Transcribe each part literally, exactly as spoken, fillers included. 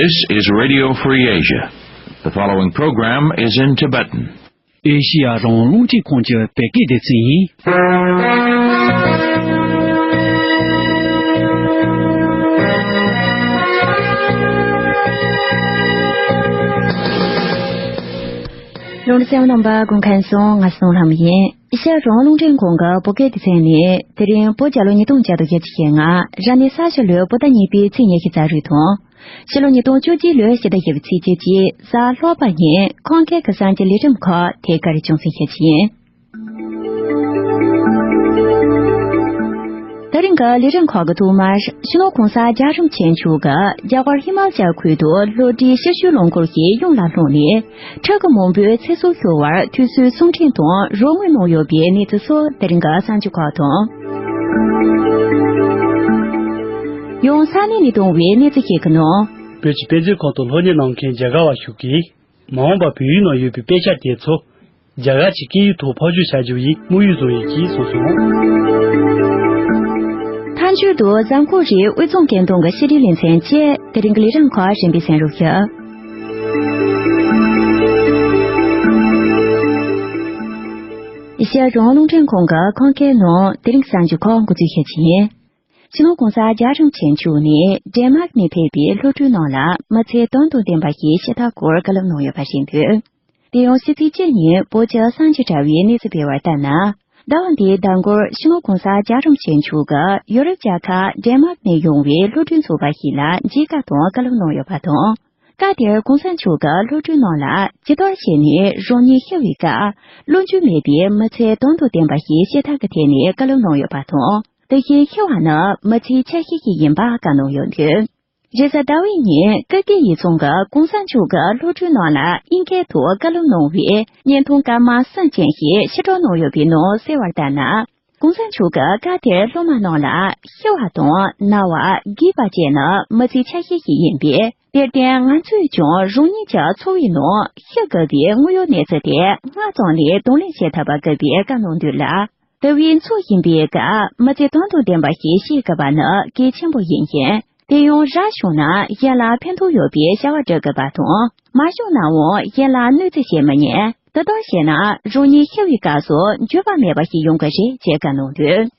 This is Radio Free Asia. The following program is in Tibetan. ཨེ་ཤི་ཡ་རང་དབང་རླུང་འཕྲིན་ཁང་གི་བོད་སྐད་སྡེ་ཚན་ཡིན། ལུང་རིགས་གསན་རྣམ་པ་སྐུ་ཁམས་བཟང་། ང་གསུང་ལྷམ་ཡིན། ཨེ་ཤ་ཡ་རང་དབང་རླུང་འཕྲིན་ཁང་གི་བོད་སྐད་སྡེ་ཚན་ནས་དེ་རིང་བོད་རྒྱལ་ལོ་ཉིས་སྟོང་བརྒྱ་དང་བརྒྱད་ཅུ་ཞེ་ལྔ་རབ་གནས་ས་ཞི་ལོའི་བོད་ཟླ་གཉིས་པའི་ཚེས་ཉི་ཤུ་རྩ་དྲུག་དང་། ཕྱི་ལོ་ཉིས་སྟོང་བཅུ་གཅིག་ལོའི་ཕྱི་ཟླ་བཞི་པའི་ཚེས་བཅུ་གཅིག་གཟའ་ལྷག་པ་ཉིན་ཁམས་སྐད་ཁ་སང་གི་ལས་རིམ་ཁག་དེ་ག་རེ་བྱུང་ཟིན་ཞེས་ཡིན། ད་རིང་གི་ལས་རིམ་ཁག་གི་ཐོག་མར་སྤྱི་ནོར་གོང་ས་རྒྱལ་བ་རིན་པོ་ཆེ་མཆོག་གིས་རྒྱ་གར་ཧི་མ་ལ་ཅལ་ཁུལ་དུ་བློ་གྲོས་ཤར་བཞུགས་རླངས་འཁོར་ཞིག་ཡུམ་ལ་བླངས་ནས། ཁྲག་གི་མང་པོའི་ཚེ་སྲོག་ཤོར་བར་དུས་ཚོད་གསུང་འཕྲིན་དང་རོགས་དངུལ་གནང་ཡོད་པའི་གནས་ཚུལ་སོགས་དེ་རིང་གི་གསར་འགྱུར་ཁག་དང་། ཡང་ས་གནས་ནས་བཏང་བའི་གནས་ཚུལ་ཞིག་གི་ནང་། བོད་ཀྱི་དཔེ་མཛོད་ཁང་དུ་སློབ་གཉེར་གནང་མཁན་རྒྱ་གར་བ་ཞིག་གིས། མ་འོངས་པར་བོད་ཡིག་ནང་ཡོད་པའི་དཔེ་ཆ་དེ་ཚོ་རྒྱ་གར་གྱི་སྐད་ཡིག་ཐོག་ཕབ་བསྒྱུར་བྱ་རྒྱུ་ཡི་དམིགས་ཡུལ་བཟུང་ཡོད་ཅེས་གསུངས་སོང་། མཐའ་མཇུག་ཏུ་གཟའ་འཁོར་རེའི་དབུས་གཙང་སྐད་གདངས་ཀྱི་ཕྱི་དྲིལ་ལེ་ཚན་བཅས་དེ་རིང་གི་ལས་རིམ་ཁག་རིམ་པས་གསན་རོགས་ཞུ། ཨེ་ཤ་ཡ་རང་དབང་རླུང་འཕྲིན་ཁང་གི་ཁམས་སྐད་ནང་དེ་རིང་གསར་འགྱུར་ཁག་འགོ་འཛུགས་ཞུ་རྒྱུ་ཡིན། སྤྱི་ནོར་གོང་ས་རྒྱལ་བ་རིན་པོ་ཆེ་མཆོག་ནས་ཌེན་མཱག་ནས་ཕེབས་པའི་སློབ་ཕྲུག་རྣམས་ལ་མི་ཚེ་དོན་དང་ལྡན་པ་ཞིག་ཤེས་ཐབས་སྐོར་བཀའ་སློབ་གནང་ཡོད་པ་རེད་འདུག་དེ་ཡང་ཕྱི་ཚེས་གཅིག་ཉིན་བོད་ཀྱི་གསར་འགྱུར་དྲ་བའི་གནས་ཚུལ་སྤེལ་བར་ལྟར་ན། ཟླ་བ་འདིའི་ཟླ་འགོར་སྤྱི་ནོར་གོང་ས་རྒྱལ་བ་རིན་པོ་ཆེ་མཆོག་གིས་ཡོ་རོབ་རྒྱལ་ཁབ་ཌེན་མཱག་ནས་ཡོང་བའི་སློབ་ཕྲུག་ཚོགས་པ་ཞིག་ལ་མཇལ་ཁ་དང་བཀའ་སློབ་གནང་ཡོད་པ་དང་། སྐབས་དེར་གོང་ས་མཆོག་གིས་སློབ་ཕྲུག་རྣམས་ལ་ཇི་ལྟར་བྱས་ནས་རང་ཉིད་ཤི་བའི་སྐབས་བློ་འགྱོད་མེད་པའི་མི་ཚེ་དོན་དང་ལྡན་པ་ཞིག་ཤེས་ཐབས་ཀྱི་ཐད་ནས་བཀའ་སློབ་གནང་ཡོད་པ་དང་། དེ་བཞིན་ཤི་བ་ནི་མི་ཚེའི་ཆ་ཤས་ཤིག་ཡིན་པ་བཀའ་གནང་ཡོད་འདུག་རེས་གཟའ་ཟླ་བའི་ཉིན་ཀིར་ཀི་ཡིག་ཚང་གི་གོང་ས་མཆོག་གིས་སློབ་ཕྲུག་རྣམས་ལ་དབྱིན་སྐད་ཐོག་བཀའ་སློབ་གནང་བའི་བརྙན་ཐུང་སྐར་མ་གསུམ་ཅན་ཞིག་ཕྱིར་སྒྲོག་གནང་ཡོད་པའི་ནང་གསལ་བར་ལྟར་ན། གོང་ས་མཆོག་གིས་སྐབས་དེར་སློབ་མ་རྣམས་ལ་ཤི་བ་དང་ན་བ་རྒས་པ་བཅས་ནི་མི་ཚེའི་ཆ་ཤས་ཤིག་ཡིན་པས། དེར་བརྟེན་ང་ཚོས་ཀྱང་རང་ཉིད་ཀྱི་འཚོ་བའི་ནང་ཤི་དགོས་པའི་དངོས་ཡོད་གནས་ཚུལ་དེ་སྔ་ཙམ་ནས་གདོང་ལེན་བྱེད་ཐུབ་པ་དགོས་པའི་བཀའ་གནང་འདུག་ལ། དེ་བས་འཚོ་བཞིན་པའི་སྐབས་མི་ཚེ་དོན་དང་ལྡན་པ་ཞིག་ཤེས་དགོས་པ་ནི་གལ་ཆེན་པོ་ཡིན་ཞིང་། དེ་ཡང་རག་བྱུང་ན་གཞན་ལ་ཕན་ཐོགས་ཡོད་པའི་བྱ་བ་སྒྲུབ་དགོས་པ་དང་། མ་བྱུང་ནའང་གཞན་ལ་གནོད་འཚེ་བྱེད་མི་ཉན། དེ་ལྟར་བྱས་ན་རང་ཉིད་ཤི་བའི་སྐབས་སུ་འགྱོད་པ་མེད་པ་ཞིག་ཡོང་གི་རེད་ཅེས་བཀའ་གནང་འདུག་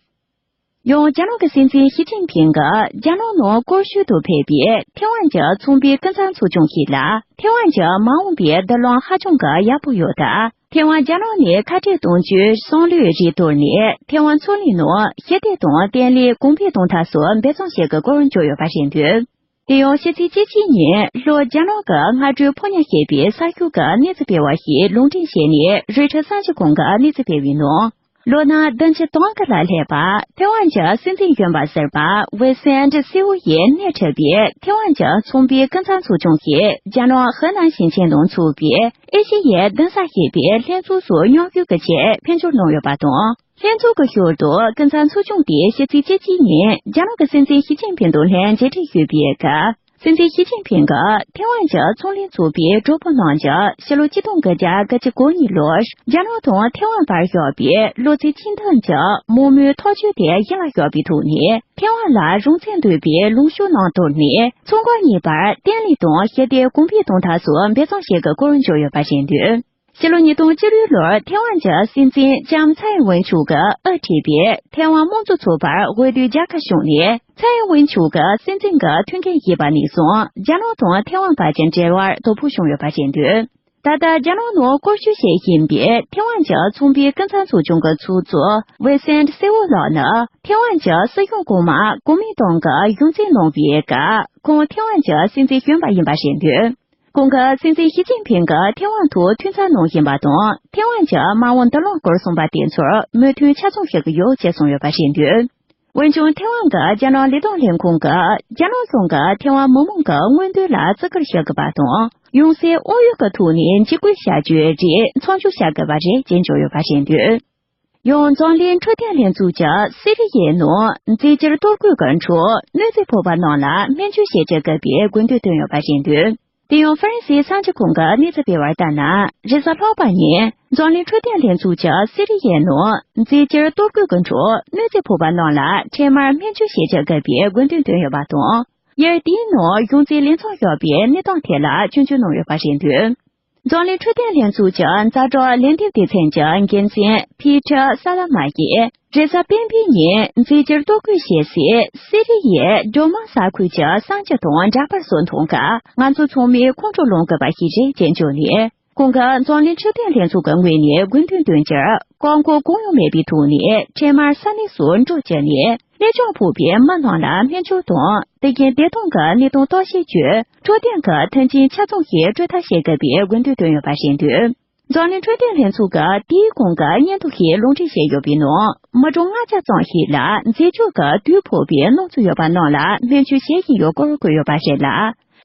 ཡང་རྒྱ་ནག་གི་སྲིད་འཛིན་ཞི་ཅིན་ཕིང་གིས་རྒྱ་ནག་ནང་སྐོར་ཞིག་ཏུ་ཕེབས་པའི་ཐེ་ཝན་གྱི་ཚོང་པའི་སྐུ་མཚམས་ཚོགས་ཆུང་ཞིག་ལ། ཐེ་ཝན་གྱི་མ་འོངས་པའི་བདེ་བློན་ཧ་ཅང་གི་ཡག་པོ་ཡོད་སྟབས། ཐེ་ཝན་རྒྱ་ནག་ནས་ཁ་བྲལ་གཏོང་རྒྱུའི་བསམ་བློའི་རེ་གཏོར་ནས། ཐེ་ཝན་ཚོང་ལས་ནང་ཞི་བདེ་དང་བརྟན་ལྷིང་གོང་འཕེལ་གཏོང་ཐབས་སུ་འབད་བརྩོན་བྱེད་དགོས་སྐོར་བརྗོད་ཡོད་པ་རེད་འདུག་དེ་ཡང་ཕྱི་ཚེས་གཅིག་ཉིན་ལྷོ་རྒྱ་ནག་གི་སྔ་དྲོའི་ཕོ་ཉ་ཞེས་པའི་ས་ཁུལ་གྱི་གནས་ཚུལ་སྤེལ་བ་ཞིག་ལུང་འདྲེན་བྱས་ནས་རོའི་ཊར་གསར་འགྱུར་ཁང་གིས་གནས་ཚུལ་སྤེལ་བའི་ནང་། ལོ་ན་བདུན་ཅུ་དོན་དགུ་ལ་སླེབས་པ་ཐེ་ཝན་གྱི་སྲིད་འཛིན་གཞོན་པ་ཟུར་པ་ཝེ་སེན་ཏྲི་སེ་ཝུ་ཡིས་སྣེ་ཁྲིད་པའི་ཐེ་ཝན་གྱི་ཚོང་པའི་སྐུ་མཚམས་ཚོགས་ཆུང་གིས་རྒྱ་ནག་ཧི་ནན་ཞིང་ཆེན་དང་ཚོགས་པའི་ཨེ་ཤེ་ཡའི་གདན་ས་ཞེས་པའི་ལྷན་ཚོགས་སུ་མཉམ་ཞུགས་ཀྱི་ཆེད་ཕེབས་འབྱོར་གནང་ཡོད་པ་དང་། ལྷན་ཚོགས་ཀྱི་ཞོར་དུ་སྐུ་མཚམས་ཚོགས་ཆུང་དེའི་ཕྱི་ཚེས་བཅུ་གཅིག་ཉིན་རྒྱ་ནག་གི་སྲིད་འཛིན་ཞི་ཅིན་ཕིང་དང་ལྷན་མཇལ་འཕྲད་ཞུས་པའི་སྐབས། སྲིད་འཛིན་ཞི་ཅིན་ཕིང་གིས་ཐེ་ཝན་གྱི་ཚོང་ལས་ཚོགས་པའི་གྲོགས་པོ་རྣམས་ཀྱིས་ཕྱི་ལོ་ཆིག་སྟོང་དགུ་བརྒྱ་གྱ་གོ་གཉིས་ལོར་རྒྱ་ནག་དང་ཐེ་ཝན་བར་བཞག་པའི་ལོ་ཚད་ཆིག་སྟོང་གྱི་མང་མོས་ཐག་གཅོད་དེ་གཞི་ལ་བཞག་པའི་ཐོག་ནས་ཐེ་ཝན་ལ་རང་བཙན་འདོད་པའི་ལངས་ཕྱོགས་ནང་དོར་ནས་ཚོང་ཁང་གཉིས་བར་བརྟན་ལྷིང་དང་ཞི་བདེ་གོང་འཕེལ་གཏོང་ཐབས་སུ་འབད་བརྩོན་བྱེད་དགོས་སྐོར་བརྗོད་ཡོད་པ་རེད་འདུག་ཕྱི་ལོ་ཉིས་སྟོང་བཅུ་དྲུག་ལོར་ཐེ་ཝན་གྱི་སྲིད་འཛིན་ལྕམ་ཚའེ་ཝེན་ཆུག་གིས་དབུ་ཁྲིད་པའི་ཐེ་ཝན་དམངས་གཙོ་ཚོགས་པར་འོས་བསྡུའི་རྒྱལ་ཁ་བྱུང་ནས། ཚའེ་ཝེན་ཆུག་གིས་སྲིད་འཛིན་གྱི་ཐུགས་འགན་བཞེས་པ་ནས་བཟུང་རྒྱ་ནག་དང་ཐེ་ཝན་བར་གྱི་འབྲེལ་བར་དོ་ཕོག་བྱུང་ཡོད་པ་རེད་འདུག་ད་ལྟ་རྒྱ་ནག་ནང་སྐོར་སྐྱོད་བྱེད་བཞིན་པའི་ཐེ་ཝན་གྱི་ཚོང་པའི་སྐུ་མཚམས་ཚོགས་ཆུང་གི་ཚོགས་གཙོ་ཝེ་སེན་སེ་ཝོ་ལགས་ནི་ཐེ་ཝན་གྱི་སྲིད་གཞུང་གོང་མ་གོ་མིན་ཏང་གིས་གཞུང་འཛིན་གནང་བའི་སྐབས་ཁོང་ཐེ་ཝན་གྱི་སྲིད་འཛིན་གཞོན་པ་ཡིན་པ་རེད་འདུག་ཁོང་གིས་སྲིད་འཛིན་ཞི་ཅིན་ཕིང་གིས་ཐེ་ཝན་ཐོག་འཐུས་མཚམས་གནང་བཞིན་པ་དང་། ཐེ་ཝན་གྱི་མ་འོངས་བདེ་བློན་སྐོར་གསུངས་པ་དེ་ཚོར་མོས་མཐུན་ཆ་ཚང་བྱེད་ཀྱི་ཡོད་ཅེས་གསུངས་ཡོད་པ་རེད་འདུག་འོན་ཀྱང་ཐེ་ཝན་གྱི་རྒྱ་ནག་ལས་དོན་ལས་ཁུངས་ཀྱིས་རྒྱ་ནག་གཞུང་གིས་ཐེ་ཝན་མི་མང་གི་མངོན་འདོད་ལ་བརྩི་བཀུར་ཞུ་དགོས་པ་དང་། ཡང་སྲིད་དབང་ཡོད་ཀྱི་ཐོག་ནས་འཇིགས་སྐུལ་བྱ་རྒྱུའི་རིགས་མཚམས་འཇོག་བྱ་དགོས་པ་རེད་ཅེས་བརྗོད་ཡོད་པ་རེད་འདུག་ཡང་འཛམ་གླིང་འཕྲོད་བསྟེན་ལྷན་ཚོགས་ཀྱིས་སི་རི་ཡའི་ནང་རྫས་འགྱུར་གཏོར་རྒོལ་གྱི་འཕྲོ་གནོད་འཚེ་ཕོག་པ་རྣམས་ལ་སྨན་བཅོས་བྱེད་བཅུག་དགོས་པའི་དགོས་འདུན་བཏོན་ཡོད་པ་རེད་འདུག་དེ་ཡང་ཧྥ་རན་སིའི་གསར་འགྱུར་ཁང་གིས་གནས་ཚུལ་སྤེལ་བར་ལྟར་ན། རེས་གཟའ་ལྷག་པ་ཉིན་འཛམ་གླིང་འཕྲོད་བསྟེན་ལྷན་ཚོགས་ཀྱིས་སི་རི་ཡའི་ནང་རྫས་འགྱུར་གཏོར་རྒོལ་གྱི་འཕྲོ་གནོད་འཚེ་ཕོག་པ་རྣམས་ལ་འཕྲལ་མར་སྨན་བཅོས་བྱེད་བཅུག་དགོས་པའི་དགོས་འདུན་བཏོན་ཡོད་པ་དང་། ཡང་དེའི་ནང་གཞུང་འཛིན་ལས་ཚོགས་བཞག་པའི་གནས་སྟངས་ཐད་ལ་སྐྱོན་བརྗོད་གནང་ཡོད་པ་རེད་འདུག། འཛམ་གླིང་འཕྲོད་བསྟེན་ལྷན་ཚོགས་ཀྱི་རྩ་གྲོགས་ལན་འདེབས་སྡེ་ཚན་གྱི་འགན་འཛིན་ཕི་ཁྲ་ས་ལ་མ་ཡིས། རེས་གཟའ་སྤེན་པའི་ཉིན་མཛད་འཆར་གཏོར་རྒོལ་བྱེད་སའི་སི་རི་ཡའི་ཌོ་མ་ས་ཁུལ་གྱི་གསར་འགྱུར་དང་འདྲ་པར་སོགས་མཐོང་སྐབས། ང་ཚོ་ཚང་མས་ཁོང་ཁྲོ་ལངས་དགོས་པ་ཞིག་རེད་ཅེས་བརྗོད་ནས། ཁོང་གིས་འཛམ་གླིང་འཕྲོད་བསྟེན་ལྷན་ཚོགས་ཀྱི་ངོས་ནས་དགོས་འདུན་བཏོན་རྒྱུར། བཀག་འགོག་གང་ཡང་མེད་པའི་ཐོག་ནས་འཕྲལ་མར་ས་གནས་སུ་འགྲོ་བྱས་ནས། ནད་བྱུང་ཕོག་པའི་མི་རྣམས་ལ་སྨན་བཅོས་དང་། དེ་བཞིན་བདེ་ཐང་གི་གནས་སྟངས་བརྟག་ཞིབ་བྱས། འཕྲོད་བསྟེན་གྱི་མཐུན་རྐྱེན་ཆ་ཚང་ཞིག་སྤྲོད་ཐབས་བྱེད་དགོས་པའི་དགོས་འདུན་བཏོན་ཡོད་པ་རེད་འདུག། འཛམ་གླིང་འཕྲོད་བསྟེན་ལྷན་ཚོགས་ཀྱིས་དེའི་གོང་གི་སྙན་ཐོ་ཞིག་ལུང་འདྲེན་བྱས་ཡོད་པའི་ནང་། མི་གྲངས་ལྔ་བརྒྱ་ཙམ་ཞིག་ལ་མཛེས་སྤྱོད་ཀྱི་དུག་ཕོག་པའི་སྣང་ཚུལ་ཡོད་པ་རྣམས་ལ་སྨན་བཅོས་བྱེད་བཞིན་ཡོད་སྐོར་བཀོད་ཡོད་པ་རེད་ལ།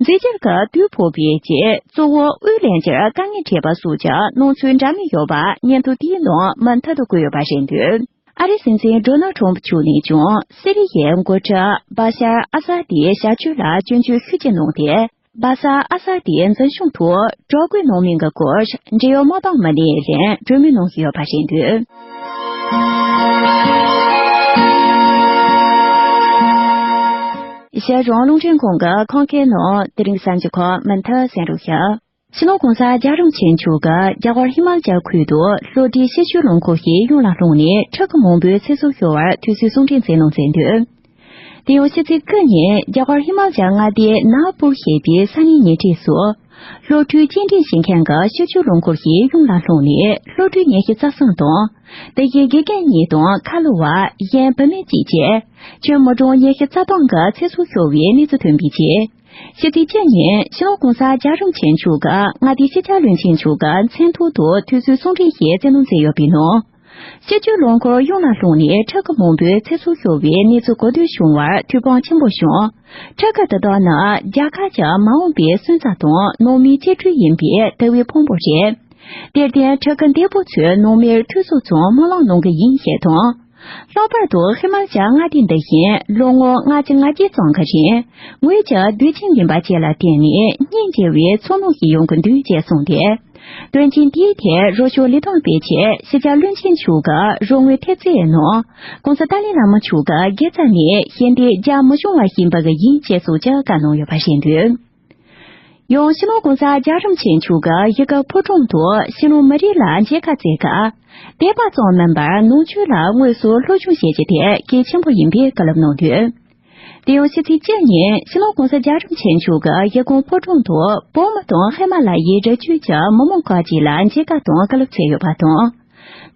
མཛེས་སྤྱོད་ཀྱི་དུག་ཕོག་པའི་རྗེས་གཙོ་བོ་དབུགས་ལེན་རྒྱུར་དཀའ་ངལ་འཕྲད་པ་སོགས་ཀྱི་སྣང་ཚུལ་འདྲ་མིན་ཡོད་པ་སྙན་ཐོ་དེའི་ནང་མུ་མཐུད་དུ་བཀོད་ཡོད་པ་རེད་འདུག། ཨ་རིའི་སྲིད་འཛིན་ཌོ་ནལ་ཁྲོམ་ཕུ་མཆོག་ནས་ཀྱང་སི་རི་ཡའི་འགོ་ཁྲིད་བྷ་ཤར་ཨ་ས་དེའི་བྱ་སྤྱོད་ལ་སྐྱོན་བརྗོད་ཤུགས་ཆེ་གནང་སྟེ། བྷ་ཤར་ཨ་ས་དེའི་འཛིན་སྐྱོང་ཐོག་དྲག་རྒོལ་གནང་མིན་གྱི་སྐོར་འབྲེལ་ཡོད་དམག་དོན་མི་སྣས་ལན་གྲོས་མོལ་གནང་བཞིན་ཡོད་པ་རེད་འདུག། གཞན་རང་རླུང་འཕྲིན་ཁང་གི་ཁམས་སྐད་ནང་དེ་རིང་གསར་འགྱུར་ཁག་མུ་མཐུད་གསན་རོགས་ཞུ། སྤྱི་ནོར་གོང་ས་རྒྱལ་བ་རིན་པོ་ཆེ་མཆོག་གིས་རྒྱ་གར་ཧི་མ་ལ་ཡ་ཁུལ་དུ་གློག་འཕྲུལ་སྤྱི་སྤྱོད་རླངས་འཁོར་ཞིག་ཡུལ་ལ་བླངས་ནས་ཕྲུ་གུ་མང་པོའི་ཚེ་སྲོག་ཤོར་བར་དུས་ཚོད་གསུང་འཕྲིན་བསྩལ་གནང་མཛད་འདུག། དེ་ཡང་ཕྱི་ཚེས་དགུ་ཉིན་རྒྱ་གར་ཧི་མ་ལ་ཡ་མངའ་སྡེའི་ནཱ་པུར་ཞེས་པའི་ས་གནས་ཉེ་འཁྲིས་སུ། གློག་འཕྲུལ་སྐྱེལ་འདྲེན་བྱེད་མཁན་གྱི་སྤྱི་སྤྱོད་རླངས་འཁོར་ཞིག་ཡུལ་ལ་བླངས་ནས་གློག་འཕྲུལ་ཉེན་བཤེར་རྩ་གསུམ་དང་། དེ་བཞིན་དགེ་རྒན་གཉིས་དང་ཁ་ལོ་བ་གཞན་བུད་མེད་གཅིག་བཅས་ཁྱོན་མི་གྲངས་ཉི་ཤུ་རྩ་སྟོང་གི་ཚེ་སྲོག་ཤོར་བའི་གནས་ཚུལ་ཐོན་པའི་རྗེས། ཕྱི་ཚེས་བཅུ་ཉིན་སྤྱི་ནོར་གོང་ས་རྒྱལ་བ་རིན་པོ་ཆེ་མཆོག་གིས་མངའ་སྡེའི་སྤྱི་ཁྱབ་བློན་ཆེན་མཆོག་གི་མཚན་ཐོག་ཏུ་དུས་ཚོད་གསུང་འཕྲིན་ཞིག་བསྩལ་གནང་མཛད་ཡོད་པའི་ནང་། སྤྱི་སྤྱོད་རླངས་འཁོར་གཡུང་ལ་ལྷུང་ནས་ཕྲུ་གུ་མང་པོའི་ཚེ་སྲོག་ཤོར་བའི་གནས་ཚུལ་གོ་ཐོས་བྱུང་བར་ཐུགས་ཕམ་ཆེན་པོ་བྱུང་། ཕྲུ་གུ་འདི་དག་ནི་རྒྱལ་ཁབ་ཀྱི་མ་འོངས་པའི་སོན་རྩ་དང་ནང་མིའི་གཅེས་ཕྲུག་ཡིན་པས་དེ་བས་ཕངས་པོ་རེད། དེར་བརྟེན་ཕྲུ་གུ་འདས་པོ་ཚོའི་ནང་མིར་ཐུགས་གཟབ་དང་སྨོན་ལམ་གནང་གི་ཡིན་ཞེས་དང་། ལྷག་པར་དུ་ཧི་མ་ལ་ཡ་མངའ་སྡེ་འདི་བཞིན་ལོ་ངོ་ལྔ་བཅུ་ང་བརྒྱད་ཙམ་གྱི་རིང་ངོས་ཀྱི་དུས་ཆེན་ཡིན་པ་བཅས་ལ་བརྟེན་ནས་སྙིང་རྗེ་བའི་ཚོར་སྣང་ཞིག་ཡོང་གི་འདུག་ཅེས་གསུངས་ཏེ། དོན་རྐྱེན་དེའི་ཐད་རོགས་སྐྱོར་ལས་དོན་སྤེལ་ཆེད་སྤྱི་ཁྱབ་བློན་ཆེན་མཆོག་གི་རོགས་དངུལ་ཐེབས་རྩའི་ནང་གོང་ས་ཏཱ་ལའི་བླ་མ་མཆོག་གི་དགེ་རྩ་ནས་ཞལ་འདེབས་རྒྱག་མི་བྱུང་བ་ཞིག་འབུལ་གི་ཡིན་ཅེས་སོགས་ཀྱི་བཀའ་གནང་ཡོད་པ་རེད་འདུག། ཡང་སྤྱི་ནོར་གོང་ས་རྒྱལ་བ་རིན་པོ་ཆེ་མཆོག་གིས་ཡུལ་གྱི་ཕོ་བྲང་དུ་ཕྱི་ནང་མི་རིགས་ལ་མཇལ་ཁ་བསྩལ་སྐབས། དད་པ་ཙམ་མིན་པར་ནང་ཆོས་ལ་དངོས་སུ་སློབ་སྦྱོང་བྱེད་རྒྱུ་དེ་གལ་ཆེན་པོ་ཡིན་པའི་བཀའ་སློབ་གནང་འདུག། དེ་ཡང་ཕྱི་ཚེས་བཅུ་ཉིན་སྤྱི་ནོར་གོང་ས་རྒྱལ་བ་རིན་པོ་ཆེ་མཆོག་གིས་ཡུལ་ཁོངས་ཕོ་བྲང་དུ་བོད་མི་དང་ཧི་མ་ལ་ཡའི་རི་རྒྱུད་ཀྱི་མི་མང་ཁག་ཅིག་ལ་མཇལ་ཁ་དང་བཀའ་སློབ་སྩལ་ཡོད་པ་དང་།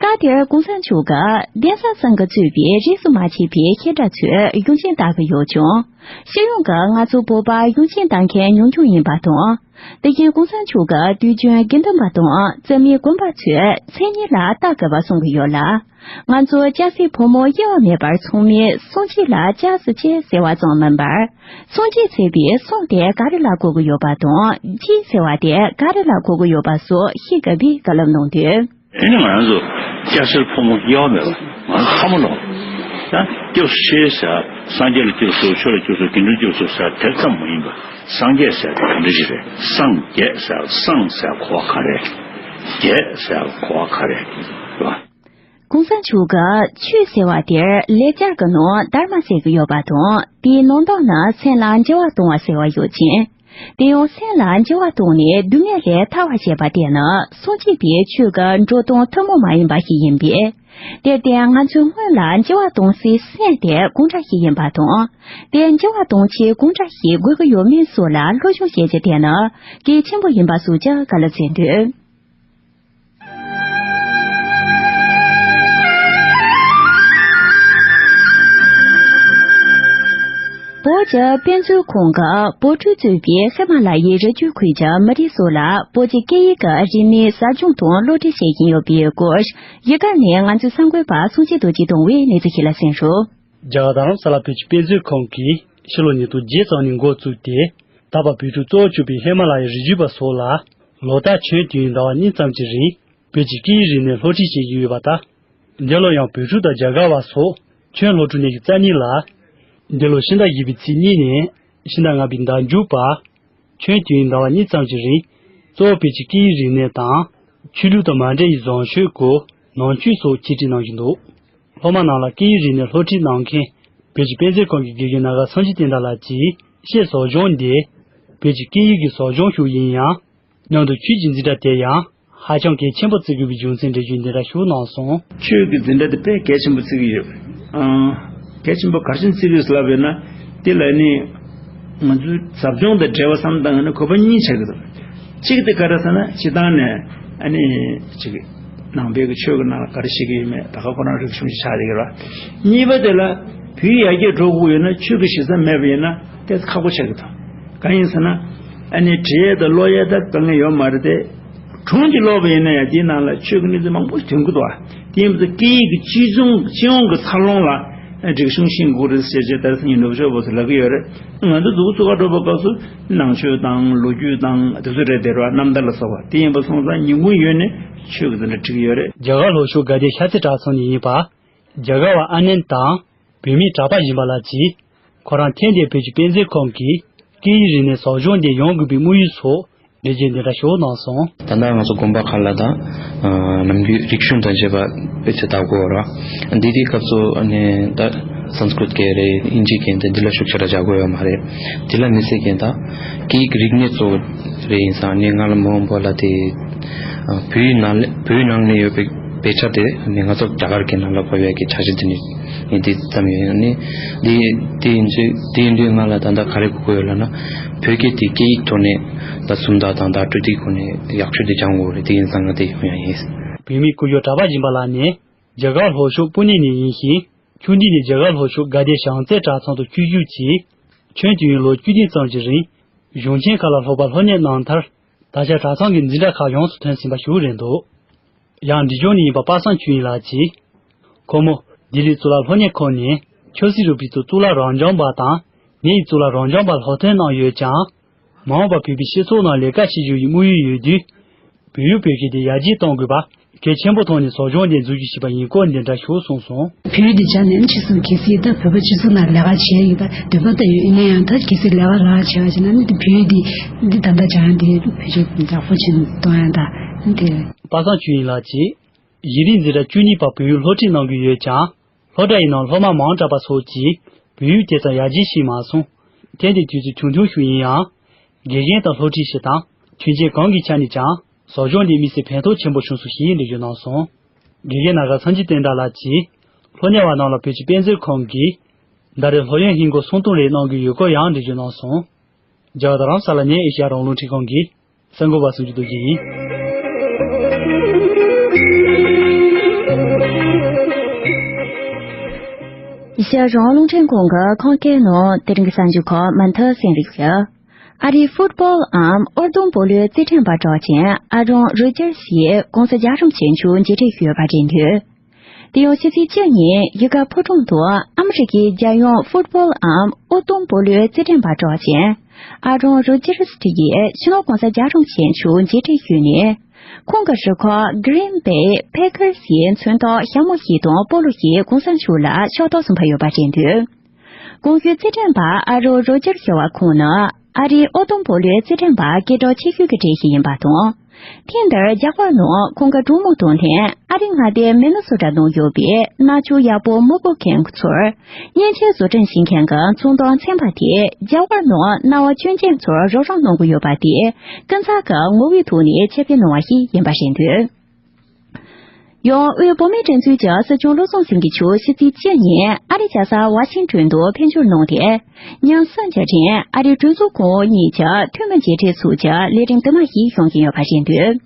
སྐབས་དེར་གོང་ས་མཆོག་གིས་གདན་ས་སངས་རྒྱས་གཙོས་པའི་རིས་སུ་མ་ཆད་པའི་བཤད་གྲྭ་ཚོས་གཞུང་ཆེན་བསྟར་གྱི་ཡོད་ཀྱང་། སྤྱི་ཡོངས་ཀྱིslag ང་ཚོ་བོད་པ་གཞུང་ཆེན་བསྟར་མཁན་ཉུང་ཉུང་ཡིན་པ་དང་། དེ་བཞིན་གོང་ས་མཆོག་གིས་དུས་རྒྱུན་དགེ་འདུན་པ་དང་བཙུན་མའི་དགོན་པ་ཚོས་མཚན་ཉིད་ལ་བསྟར་དགོས་པ་གསུང་གི་ཡོད་ལ། ང་ཚོ་སྐྱ་སེར་ཕོ་མོ་དབྱེ་བ་མེད་པར་ཚང་མས་སངས་རྒྱས་ལ་སྐྱབས་སུ་མཆི་ཟེར་བ་ཙམ་མིན་པར། སངས་རྒྱས་ཟེར་བའི་སངས་དེ་ག་རེ་ལ་གོ་གི་ཡོད་པ་དང་རྒྱས་ཟེར་བ་དེ་ག་རེ་ལ་གོ་གི་ཡོད་པ་སོགས་ཤེས་དགོས་པའི་བཀའ་སློབ་གནང་དུས། དེ་ནི་ང་རང་ཚོ་སྐྱ་སེར་ཕོ་མོ་དབྱེ་བ་མེད་པ་ང་ཚོ་ཕ་མ་ལོ། ད་སྐྱབས་སུ་མཆི་ཟེར་སངས་རྒྱས་ལ་སྐྱབས་སུ་མཆི་ཆོས་ལ་སྐྱབས་སུ་མཆི་དགེ་འདུན་སྐྱབས་སུ་མཆི་ཟེར་དེ་ཙམ་མ་ཡིན་པ་སངས་རྒྱས་ཟེར་དེ་ག་འདྲ་ཞིག་རེད། སངས་རྒྱས་ཟེར་སངས་ཟེར་གོ་བ་ག་རེ། རྒྱས་ཟེར་གོ་བ་ག་རེ་རེད་བ། གོང་ས་མཆོག་གིས་ཆོས་ཟེར་བ་དེར་ལེགས་སྦྱར་གྱི་ནང་དྷརྨ་ཟེར་གྱི་ཡོད་པ་དང་དེའི་ནང་དོན་ནི་སེམས་ལ་འགྱུར་བ་གཏོང་བ་ཟེར་བ་ཡོད་ཅིང་། དེ་ཡང་སེམས་ལ་འགྱུར་བ་བཏང་ནས་སྡུག་བསྔལ་ལས་ཐར་བར་བྱེད་པ་དེ་ནི་སངས་རྒྱས་པའི་ཆོས་ཀྱི་འགྲོ་སྟངས་ཐུན་མོང་མ་ཡིན་པ་ཞིག་ཡིན་པས། དེར་བརྟེན་ང་ཚོས་སྔོན་ལ་འགྱུར་བ་གཏོང་སའི་སེམས་དེ་གང་འདྲ་ཞིག་ཡིན་པ་དང་། དེ་འགྱུར་བ་གཏོང་ཆེད་གང་འདྲ་ཞིག་དགོས་ཀྱི་ཡོད་མེད་སོགས་ལ་སློབ་སྦྱོང་བྱེད་རྒྱུ་དེ་ནི་གལ་ཆེན་པོ་ཡིན་པ་སོགས་ཀྱི་བཀའ་སློབ་སྩལ་འདུག། བོད་ཀྱི་དཔེ་མཛོད་ཁང་གིས་བོད་ཕྲུག་གཙོས་པའི་ཧི་མ་ལ་ཡའི་རི་རྒྱུད་ཁུལ་གྱི་མི་རིགས་སོགས་ལ་བོད་ཀྱི་སྐད་ཡིག་གི་རིག་གནས་ཟབ་སྦྱོང་དང་སློབ་ཁྲིད་བྱེད་བཞིན་ཡོད་པའི་སྐོར་ཡུལ་སྐོར་ནས་ང་ཚོའི་གསར་འགོད་པ་སངས་རྒྱས་རྡོ་རྗེས་བཏང་བའི་གནས་ཚུལ་ཞིག་ལ་གསན་རོགས། རྒྱ་གར་རྡ་རམ་ས་ལ་བོད་ཀྱི་དཔེ་མཛོད་ཁང་གིས་ཕྱི་ལོ་ཉིས་སྟོང་བརྒྱད་ཙམ་ནས་འགོ་བཙུགས་ཏེ། ད་བར་བོད་ཕྲུག་གཙོ་བོ་གྱུར་པའི་ཧི་མ་ལ་ཡའི་རི་རྒྱུད་པ་སོགས་ལ། ལོ་ལྟར་ཆུང་དུས་ཡུན་ཟླ་བ་གཉིས་ཙམ་གྱི་རིང་བོད་ཀྱི་སྐད་ཡིག་རིག་གནས་སློབ་ཁྲིད་བྱེད་ཀྱི་ཡོད་པ་དང་། འདི་ལོ་ཡང་བོད་ཕྲུག་དང་རྒྱ་གར་བ་སོགས་ཁྱོན་སློབ་ཕྲུག་གནས་ཀྱི་རྩ་གཉིས་ལ། འདི་ལོ་ཕྱི་ཟླ་བཞི་པའི་ཚེས་གཉིས་ནས་ཕྱི་ཟླ་ལྔ་པའི་ཟླ་མཇུག་བར། ཆུང་དུས་ཡུན་ཟླ་བ་གཉིས་ཙམ་གྱི་རིང་གཙོ་བོ་བོད་ཀྱི་སྐད་ཡིག་རིག་གནས་དང་། ཆོས་ལུགས་དང་མ་འབྲེལ་བའི་བཟང་སྤྱོད་སྐོར་ནང་ཆོས་སོགས་འཆད་ཁྲིད་གནང་བཞིན་འདུག། སློབ་མ་རྣམས་ལ་སྐད་ཡིག་རིག་གནས་སློབ་ཁྲིད་གནང་མཁན་བོད་ཀྱི་དཔེ་མཛོད་ཁང་གི་དགེ་རྒན་ན་ག་སངས་རྒྱས་བསྟན་དར་ལགས་ཀྱིས། ཤེས་ཟབ་སྦྱོང་འདི་བོད་ཀྱི་སྐད་ཡིག་གི་ཟབ་སྦྱོང་ཞིག་ཡིན་ཡང་། མཉམ་དུ་ཆོས་ཀྱི་འཛིན་གྲྭ་དེ་ཡང་ཧ་ཅང་གལ་ཆེན་པོ་བརྩི་དགོས་པའི་རྒྱུ་མཚན་འགྲེལ་བརྗོད་འདི་འདྲ་ཞུ་གནང་སོང་། ཆོས་ཀྱི་འཛིན་གྲྭ་དེ་དཔེ་གལ་ཆེན་པོ་བརྩི་གི་ཡོད། ཨང་། གལ་ཆེན་པོ་ག་རེ་བྱས་ནས་བརྩི་གི་ཡོད་ལབ་ཡོད་ན། དེ་ལ་ནི་ང་ཚོའི་ཟབ་སྦྱོང་དང་འབྲེལ་བ་བསམ་བཏང་ཡོད་ན་དགོས་པ་གཉིས་ཆགས་ཀྱི་འདུག་གཅིག་དེ་ག་རེ་ཟེར་ན། སྤྱིར་བཏང་ནས་ཨ་ནི་ཅིག་ནང་པའི་གི་ཆོས་ཀྱི་ནང་ལ་ག་རེ་བཤད་ཀྱི་ཡོད་མེད་ད་ག་ཁོ་རང་རིག་གཞུང་ཞིག་ཆགས་བསྡད་ཀྱི་རེད་བ། གཉིས་པ་དེ་ལ་བོད་ཡར་རྒྱས་འགྲོ་དགོས་ཡོད་ན་ཆོས་ཀྱི་གཞི་རྩ་མེད་པ་ཡིན་ན་ཏོག་ཙམ་ཁག་པོ་ཆགས་ཀྱི་འདུག་གང་ཡིན་ཟེར་ན། ཨ་ནི་བྲིས་ཡས་དང་ཀློག་ཡས་ད་དཀའ་ངལ་ཡོད་མ་རེད་དེ། སྒྲུང་ཅིག་ཀློག་པ་ཡིན་ན་ཡང་དེའི་ནང་ལ་ཆོས་ཀྱི་གནས་ཚུལ་མང་པོ་ཐོན་གྱི་འདུག་བ། དེ་ཡིན་པ་ཚོ་སྐད་ཡིག་གི་སྤྱི་ཚོགས་སྤྱི་ཡོངས་ཀྱི་འཚར་ལོངས་ལ་རིག་གཞུང་ཤེས་དགོས་རེད་ཟེར་བྱས་ད་སང་ཉིན་ནུབ་ཕྱོགས་པ་ཚོ་ལབ་ཀྱི་ཡོད་རེད། ང་ཚོ་འཛུགས་ཚུགས་ཀ་འགྲོ་བའི་སྐབས་སུ་ནང་ཆོས་དང་ལོ་རྒྱུས་དང་དེ་ཚོ་རེད་དེ་རེད་བ། རྣམ་ཐར་ལ་སོགས་པ། དེ་ཡིན་པ་སོང་ཙང་ཉིན་གུང་ཡོལ་ནས་ཆོས་ཀྱི་དེ་འདྲ་འབྲི་གི་ཡོད་རེད། རྒྱ་གར་ལྷོ་ཕྱོགས་དགའ་ལྡན་ཤར་རྩེ་གྲྭ་ཚང་ནས་ཡིན་པ། རྒྱ་གར་བ་ཨ་ནན་དང་། བོད་མི་གྲྭ་པ་ཡིན་པ་ལགས་ཀྱིས། ཁོ་རང་ཐེངས་འདིའི་བོད་ཀྱི་དཔེ་མཛོད་ཁང་གི་སྐད་ཡིག་རིག་གནས་ཟབ་སྦྱོང་འདི་ཡོང་དགོས་པའི་དམིགས་ཡུལ་སོགས་འགྲེལ་བརྗོད་འདི་འདྲ་ཞུ་གནང་སོང་། ད་ལྟ་ང་ཚོ་དགོན་པ་ཁག་ལ་ད་ནམ་རྒྱུན་རིག་གཞུང་དང་བཅས་པ་དཔེ་ཆ་ལྟ་དགོས་ར། འདི་དུས་སྐབས་སུ་ཨ་ནི་ད་སཾ་སྐྲྀཏ་སྐད་རེད། དབྱིན་ཇིའི་སྐད་དེ་འདི་ལ་ཤུགས་ཆེ་ར་རྒྱག་དགོས་ཡོད་མ་རེད། དེ་ལ་མི་ཟེར་མཁན་ད་སྐད་ཡིག་རིག་གནས་གཙོ་བོ་རེད། ཡིན་ཙང་ནི་ང་ལ་མ་འོངས་པ་ལ་དེ་བོད་ཡིག་ནང་ལ་བོད་ཡིག་ནང་ལ་ཡོད་པའི་དཔེ་ཆ་དེ་ནི་ང་ཚོ་རྒྱ་གར་གྱི་ནང་ལ་གོ་བའི་གི་འཆར་གཞི་དེ་ནི་ཡིན། དེ་ཙམ་ཡོད་ནི། དེ་དེ་ཡིན་ཚུལ་དེ་ཡིན་དུས་ང་ལ་ད་ལྟ་ག་རེ་དགོས་ཀྱི་ཡོད་ལབ་ན། བོད་སྐད་དེ་སྐད་ཡིག་ཐོག་ནས་ད་སུམ་རྟགས་དང་བརྡ་སྤྲོད་དེ་ཁོ་ནས་ཡག་ཤོས་དེ་སྦྱང་དགོས་རེད། དེ་ཡིན་ཙང་ང་དེ་ཡོང་ཡ་ཡིན། བོད་མི་སྐུ་ཞབས་གྲྭ་པ་སྦྱིན་པ་ལགས་ནི་རྒྱ་གར་ལྷོ་ཕྱོགས་པུ་ནེ་ནས་ཡིན་ཞིང་། ཆུང་དུས་ནས་རྒྱ་གར་ལྷོ་ཕྱོགས་དགའ་ལྡན་བྱང་རྩེ་གྲྭ་ཚང་དུ་བཅུད་བཞུགས་ཀྱིས། ཁྱོན་དུ་ཡུན་ལོ་བཅུ་གཉིས་ཙམ་གྱི་རིང་གཞུང་ཆེན་ཁག་ལ་སློབ་པ་སློབ་གཉེར་གནང་མཐར། ད་ཆ་གྲྭ་ཚང་གི་འཛིན་གྲྭ་ཁག་ཡོངས་སུ་ཐོན་ཟིན་པ་ཞིག་རེད་འདུག་ཡང་འབྲས་ལྗོངས་ནས་ཡིན་པ་པ་སངས་ཆོས་དབྱིངས་ལགས་ཀྱིས། ཁོ་མོ་ལྡི་ལི་གཙུག་ལག་སློབ་གཉེར་ཁང་ནས་ཆབ་སྲིད་རིག་པའི་གཙུག་ལག་རབ་འབྱམས་པ་དང་། མི་ཡི་གཙུག་ལག་རབ་འབྱམས་པ་སློབ་ཐོན་གནང་ཡོད་ཀྱང་། མ་འོངས་པར་བོད་པའི་སྤྱི་ཚོགས་ནང་ལས་ཀ་བྱེད་རྒྱུ་ཡི་དམིགས་ཡུལ་ཡོད་དུས། བོད་ཡིག་བོད་སྐད་དེ་ཡར་རྒྱས་གཏོང་དགོས་པ་གལ་ཆེན་པོ་མཐོང་ནས་ཟབ་སྦྱོང་དེ་འཛུགས་རྒྱུ་ཞེས་པ་ཡིན་སྐོར་འདི་འདྲ་ཞུ་གསུངས་སོང་། བོད་ཡིག་འདི་སྦྱངས་ནས་ཕྱི་སོང་གལ་སྲིད་ད་བོད་པ་སྤྱི་ཚོགས་ནང་ལས་ཀ་བྱེད་ཡོད་པ་འདོད་པ་ད་ཡོད། ཡིན་ན་ཡང་ད་གལ་སྲིད་ལས་ཀ་རག་བྱས་པ་བྱས་ན་ནི་དེ་བོད་ཡིག་འདི་འདི་ད་ལྟ་སྦྱང་ཡ་འདི་བེད་སྤྱོད་ཡག་པོ་བྱེད་གཏོང་ཡ་ད་དེ། པ་སངས་ཆོས་དབྱིངས་ལགས་ཀྱིས་གཞི་རིམ་འཛིན་གྲྭ་བཅུ་གཉིས་པར་བོད་ཡིག་སློབ་ཁྲིད་གནང་གི་ཡོད་ཀྱང་། སློབ་གྲྭ་ཡི་ནང་སློབ་མ་མང་དྲགས་པ་སོགས་ཀྱིས་བོད་ཡིག་དེ་ཙམ་ཡར་རྒྱས་ཕྱིན་མ་སོང་། ཐེངས་འདིའི་དུས་ཚོད་ཆུང་ཆུང་ཞིག་ཡིན་ཡང་། དགེ་རྒན་དང་སློབ་ཁྲིད་ཞིག་དང་ཆོས་མཆན་གང་གི་ཆ་ནས་ཀྱང་ཟབ་སྦྱོང་འདི་དམིགས་བསལ་ཕན་ཐོགས་ཆེན་པོ་བྱུང་སོང་ཞེས་འགྲེལ་བརྗོད་གནང་སོང་། དགེ་རྒན་ན་ག་སངས་རྒྱས་བསྟན་དར་ལགས་ཀྱིས་སློབ་གཉེར་བ་རྣམས་ལ་བོད་ཀྱི་དཔེ་མཛོད་ཁང་གིས་ཟླ་རེར་སློབ་ཡོན་ཧིན་སྒོར་སུམ་སྟོང་རེ་གནང་གི་ཡོད་སྐོར་ཡང་འགྲེལ་བརྗོད་གནང་སོང་། རྒྱ་གར་རྡ་རམ་ས་ལ་ནས་ཨེ་ཤ་ཡ་རང་དབང་རླུང་འཕྲིན་ཁང་གི་གསར་འགོད་པ་སུ་འཇུ་རྡོ་རྗེ་ཡིན། ཨེ་ཤ་ཡ་རང་དབང་རླུང་འཕྲིན་ཁང་གི་ཁམས་སྐད་ནང་དེ་རིང་གི་གསར་འགྱུར་ཁག་མུ་མཐུད་གསན་རོགས་ཞུ། ཨ་རིའི་ཕུཊ་བྷོལ་འམ་ཨོར་ལྡུམ་སྤོ་ལོའི་རྩེད་འགྲན་པ་གྲགས་ཅན་ཨ་རོན་རོ་ཇར་སི་ཡིས་༸གོང་ས་རྒྱལ་ཁབ་ཆེན་མཆོག་མཇལ་འཕྲད་ཞུས་ཡོད་པ་རེད་འདུག་དེ་ཡང་ཕྱི་ཚེས་བཅུ་ཉིན་ཡུལ་ག་ཕོ་བྲང་དུ་ཨ་མི་རི་ཀའི་རྒྱལ་ཡོངས་ཕུཊ་བྷོལ་འམ་ཨོར་ལྡུམ་སྤོ་ལོའི་རྩེད་འགྲན་པ་གྲགས་ཅན་ཨ་རོན་རོ་ཇར་སི་ཡིས་སྤྱི་ནོར་༸གོང་ས་རྒྱལ་ཁབ་ཆེན་མཆོག་མཇལ་འཕྲད་ཞུས་ནས། ཁོང་གི་རུ་ཁག་Green Bay Packers ཡི་མཚོན་རྟགས་ཞྭ་མོ་ཞིག་དང་སྤོ་ལོ་ཞིག་༸གོང་ས་མཆོག་ལ་ཕྱག་རྟགས་སུ་ཕུལ་ཡོད་པ་རེད་འདུག་གོང་ཞུས་རྩེད་འགྲན་པ་ཨ་རོན་རོ་ཇར་ཟེར་བ་ཁོང་ནི་ཨ་རིའི་ཨོ་ཏོང་སྤོ་ལོའི་རྩེད་འགྲན་པ་སྐད་གྲགས་ཆེ་ཤོས་ཀྱི་གྲས་ཤིག་ཡིན་པ་དང་། ཐེངས་འདིར་རྒྱ་གར་ནང་ཁོང་གི་གྲོགས་མོ་དང་ལྷན་ཨ་རིའི་མངའ་སྡེ་མི་ནི་སོ་ཊ་ནང་ཡོད་པའི་གནའ་ཆུ་ཡག་པོ་མི་དགོས་མཁན་ཚོར་བརྙན་འཕྲིན་བཟོ་སྐྲུན་བྱེད་མཁན་གྱི་ཚོང་དོན་ཚན་པ་དེས་རྒྱ་གར་ནང་གནའ་བ་སྐྱོན་ཅན་ཚོར་རོགས་རམ་གནང་གི་ཡོད་པ་དེ་ཀུན་གསལ་གྱི་ངོ་བོའི་ཐོག་ནས་ཁྱབ་སྤེལ་གནང་བ་ཞིག་ཡིན་པ་རེད་འདུག་ཡང་དབུས་བོད་མིའི་སྒྲིག་འཛུགས་ཀྱི་སྲིད་སྐྱོང་བློ་བཟང་སེང་གེ་མཆོག་ཕྱི་ཚེས་བཅུ་ཉིན་ཨ་རིའི་རྒྱལ་ས་ཝ་ཤིང་ཏོན་དུ་ཕེབས་འབྱོར་གནང་སྟེ། ཉིན་གསུམ་གྱི་རིང་ཨ་རིའི་གྲོས་ཚོགས་གོང་འོག་གཉིས་ཀྱི་འཐུས་མི་མཇལ་འཕྲད་སོགས་ཀྱི་ལས་རིམ་དུ་མ་ཞིག་གནང་བཞིན་ཡོད་པ་རེད་འདུག་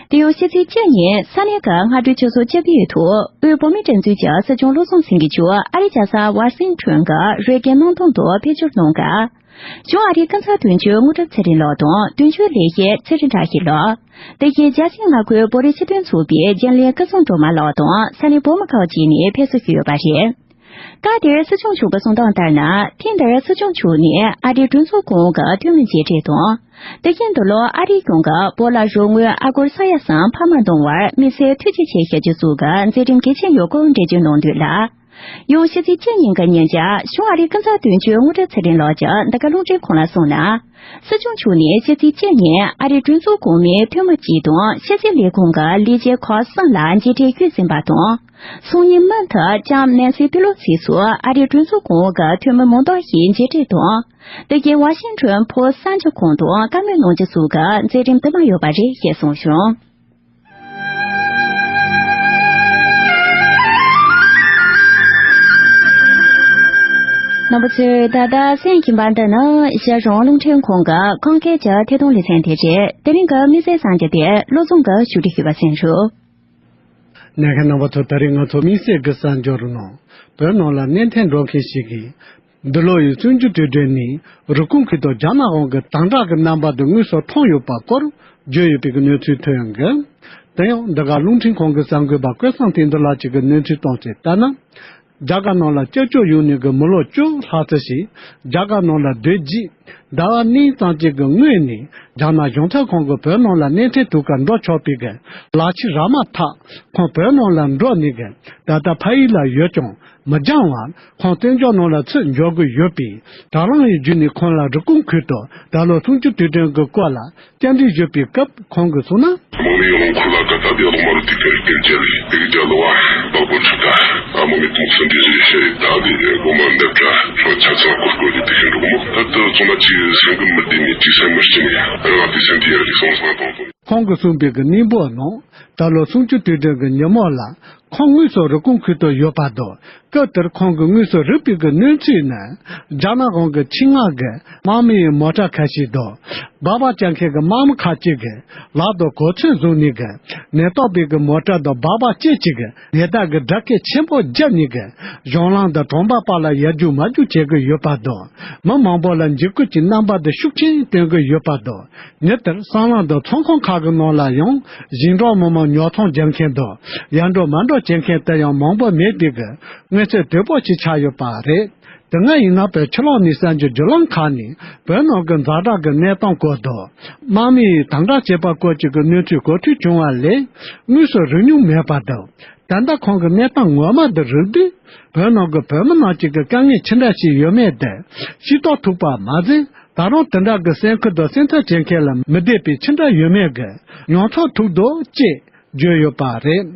དེ་ཡང་ཕྱི་ཚེས་བཅུ་ཉིན་ས་གནས་ཀྱི་སྔ་དྲོའི་ཆུ་ཚོད་བཅུ་པའི་ཐོག་དབུས་བོད་མིའི་སྒྲིག་འཛུགས་ཀྱི་སྲིད་སྐྱོང་བློ་བཟང་སེང་གེ་མཆོག་ཨ་རིའི་རྒྱལ་ས་ཝ་ཤིང་ཏོན་གྱི་རོ་ཀེ་སྣང་ཐང་དུ་ཕེབས་འབྱོར་གནང་སྐབས། གཞུང་ཨ་རིའི་ཀུན་གསལ་དོན་གཅོད་དངུལ་གྲུབ་ཚེ་རིང་ལགས་དང་དོན་གཅོད་ལས་བྱེད་ཚེ་རིང་བཀྲ་ཤིས་ལགས། དེ་བཞིན་རྒྱལ་སྤྱིའི་མངའ་ཁུལ་བོད་རིགས་སྤྱི་མཐུན་ཚོགས་པའི་རྒྱུན་ལས་སྐལ་བཟང་སྒྲོལ་མ་ལགས་དང་ས་གནས་བོད་མི་ཁག་ཅིག་ནས་ཕེབས་བསུ་ཞུས་ཡོད་པ་རེད། སྐབས་དེར་སྲིད་སྐྱོང་མཆོག་གིས་གསུངས་སྟངས་ལྟར་ན། ཐེངས་འདིར་སྲིད་སྐྱོང་མཆོག་ནས་ཨ་རིའི་གྲོས་ཚོགས་གོང་འོག་གི་འཐུས་མི་མཇལ་འཕྲད་དང་། དེ་བཞིན་འདི་ལོ་ཨ་རིའི་གཞུང་གིས་བོད་ལ་རོགས་དངུལ་ཨ་སྒོར་ས་ཡ་གསུམ་འཕར་མ་གཏོང་བར་དམིགས་བསལ་ཐུགས་རྗེ་ཆེ་ཞུ་རྒྱུ་སོགས་ཀྱི་མཛད་རིམ་གལ་ཆེན་ཡོད་སྐོར་འགྲེལ་བརྗོད་གནང་དོན་ལ། ཡང་ཕྱི་ཚེས་གཅིག་ཉིན་གྱི་ཉིན་ཞག་གཞུང་ཨ་རིའི་སྐུ་ཚབ་དོན་གཅོད་དངུལ་ཁྲི་ཚེ་རིང་ལགས་ཀྱིས་འདི་ག་རླུང་འཕྲིན་ཁང་ལ་གསུངས་ན། སྲིད་སྐྱོང་མཆོག་ནས་ཕྱི་ཚེས་གཅིག་ཉིན་ཨ་རིའི་གྲོས་ཚོགས་གོང་མའི་འཐུས་མི་གཅིག་དང་ཕྱི་སྲིད་ལས་ཁུངས་ཀྱི་ལས་བྱེད་ཁག་གསུམ་ལ་མཇལ་འཕྲད་ཞུས་ཟིན་པ་དང་། སང་ཉིན་མུ་མཐུད་ལྕམ་ནན་སི་པི་ལོ་སི་སོགས་ཨ་རིའི་གྲོས་ཚོགས་གོང་འོག་གི་འཐུས་མི་མང་དག་ཞིག་མཇལ་འཕྲད་དང་། འདི་གའི་ཝ་ཤིང་ཊོན་ཕོ་སི་གསར་འགྱུར་ཁང་དུ་བཀའ་མོལ་གནང་རྒྱུ་སོགས་ཀྱི་མཛད་རིམ་དུ་མ་ཡོད་པ་རེད་ཅེས་གསུངས་བྱུང་། རྣམ་པ་ཚོས་ད་ལྟ་གསན་བཞིན་པ་འདི་ནི་རྒྱ་གཞུང་རླུང་འཕྲིན་ཁང་གི་ཁམས་སྐད་ཀྱི་ཐད་གཏོང་ལེ་ཚན་དེ་རེད། དེ་རིང་གི་དམིགས་བསལ་གསར་འགྱུར་དེ་བློ་བཟང་གིས་ཞུ་སྒྲིག་ཞུས་པ་གསན་ཞུ། གནད་འགག་རྣམ་པ་ཚོ། ད་རེས་ང་ཚོ་དམིགས་བསལ་གྱི་གསར་འགྱུར་ནང་བོད་ནང་ལ་གནས་ཐད་འགྲོ་མཁན་ཞིག་གིས། འདི་ལོ་ཡི་གསུམ་བཅུ་དུས་དྲན་ནི་རུས་ཁུངས་ཁུལ་དུ་རྒྱ་ནག་གཞུང་གི་དམ་དྲག་གི་རྣམ་པ་དེ་དངོས་སུ་མཐོང་ཡོད་པ་སྐོར་བརྗོད་ཡོད་པའི་གནས་ཚུལ་ཐོན་ཡོང་གི། དེ་ཡང་འདི་ག་རླུང་འཕྲིན་ཁང་གི་གསར་འགོད་པ་ཀུན་བཟང་བསྟན་འཛིན་ལགས་ཀྱིས་གནས་ཚུལ་བཏོན་གསལ་ལྟར་ན། རྒྱ་གར་ནང་ལ་སྤྱི་སྤྱོད་ཡོང་ནས་ཀྱི་མི་ལོ་བཅུ་ལྷག་ཙམ་ཞིག་རྒྱ་གར་ནང་ལ་སྡོད་རྗེས། ཟླ་བ་གཉིས་ཙམ་ཅིག་གི་སྔོན་ནས་རྒྱ་ནག་གཞུང་ཚབ་ཁང་གིས་བོད་ནང་ལ་གནས་ཐད་ཐུག་གར་འགྲོ་ཆོག་པའི་གི་ལག་ཁྱེར་རག་མ་ཐག་ཁོང་བོད་ནང་ལ་འགྲོ་ནས་གི་ད་ལྟ་ཕ་ཡུལ་ལ་ཡོད་ཀྱང་མི་འགྱངས་བར་ཁོང་བཙན་བྱོལ་ནང་ལ་ཚུར་འབྱོར་དགོས་ཡོད་པས། དྲ་ལམ་ཡི་བརྒྱུད་ནས་ཁོང་ལ་རུས་ཁུངས་ཁུལ་དུ་ད་ལོ་གསུམ་བཅུ་དུས་དྲན་གྱི་སྐོར་ལ་བཅར་འདྲི་ཞུས་པའི་སྐབས་ཁོང་གིས་གསུངས་ན། དམག་མི་ཡོངས་ཁོ་ལ་ག་ད་དེ་གློག་དམར་དུས་སྐབས་སྐད་ཆ་ལས་དེ་གི་རྒྱ་ལོ་བ་བདག་པོ་ཆུ་ད་ཨ་མོ་མི་དམག་སུ་འདྲེ་རེ་ཤེས་ད་དེ་གོ་མ་འདབ་གྲ་ཤོ་ཆ་ཚང་སྐོར་སྐོར་གྱི་དེ་ཤེས་འགྲོ་གི་མོ། ད་ལྟ་ཚོ་མ་ཅི་སེང་གི་མི་བདེ་ནས་ཅི་སེང་མི་སྐྱིད་ནས་རང་དེ་སེང་དེ་ཡ་རིག་སོང་སང་དང་དང་། ཁོང་གིས་གསུངས་པའི་གི་གནས་བབ་ནང་ད་ལོ་གསུམ་བཅུ་དུས་དྲན་གྱི་ཉིན་མོ་ལ་ཁོང་དངོས་སུ་རུས་ཁུངས་ཁུལ་དུ་ཡོད་པ་དང་། སྐབས་དེར་ཁོང་གིས་དངོས་སུ་རིག་པའི་གི་གནས་ཚུལ་ནི། རྒྱ་ནག་གཞུང་གི་ཆེད་མངགས་ཀྱི་དམག་མིའི་མོ་ཊ་ཁ་ཤས་དང་། སྦག་སྦག་བཅག་མཁན་གྱི་དམག་མི་ཁག་ཅིག་གིས་ལག་ཏུ་གོ་མཚོན་བཟུང་ནས་ཀྱི་ནད་རྟགས་པའི་གི་མོ་ཊ་དང་སྦག་སྦག་ཅེས་ཅིག་གི་ནད་རྟགས་ཀྱི་སྒྲ་སྐད་ཆེན་པོ་བརྒྱབ་ནས་ཀྱི་གཞུང་ལམ་དང་གྲོང་པ་བར་ལ་ཡར་རྒྱུག་མར་རྒྱུག་བྱེད་ཀྱི་ཡོད་པ་དང་། མི་མང་པོ་ལ་འཇིགས་སྐུལ་གྱི་རྣམ་པ་དེ་ཤུགས་ཆེན་སྟོན་གྱི་ཡོད་པ་དང་། ཉིན་དེར་སྲང་ལམ་དང་ཚོང་ཁང་ཁག་གི་ནང་ལ་ཡང་ཞིང་འབྲོག་མི་མང་ཉོ་ཚོང་རྒྱག་མཁན་དང་ཡར་འགྲོ་མར་འགྲོ་བྱེད་མཁན་དེ་ཡང་མང་པོ་མེད་པའི་གི་གནས་ཚུལ་དོད་པོ་ཞིག་ཆགས་ཡོད་པ་རེད། དེ་སྔ་ཡིན་ན་བོད་ཕྱི་ལོགས་ནས་གསར་འགྱུར་བརྒྱུད་ལམ་ཁག་ནས་བོད་ནང་གི་ཛ་དྲག་གི་གནས་སྟངས་སྐོར་དང་། དམག་མིས་དམ་དྲག་བྱས་པ་སྐོར་གྱི་གི་གནས་ཚུལ་གོ་ཐོས་བྱུང་བ་ལས་དངོས་སུ་རིག་མྱོང་མེད་པ་དང་། ད་ལྟ་ཁོང་གི་གནས་སྟངས་ངོ་མ་དེ་རིག་དུས་བོད་ནང་གི་བོད་མི་ནང་གཅིག་གི་དཀའ་ངལ་ཅི་འདྲ་ཞིག་ཡོད་མེད་དེ་ཤེས་རྟོགས་ཐུབ་པ་མ་ཟད། ད་རུང་དེ་འདྲ་གི་སེམས་ཁུར་དང་སེམས་ཐག་བཅད་མཁན་ལ་མི་བདེ་པའི་ཅི་འདྲ་ཡོད་མེད་ཀྱི་མྱོང་ཚོར་ཐུག་འདུག་ཅེས་བརྗོད་ཡོད་པ་རེད།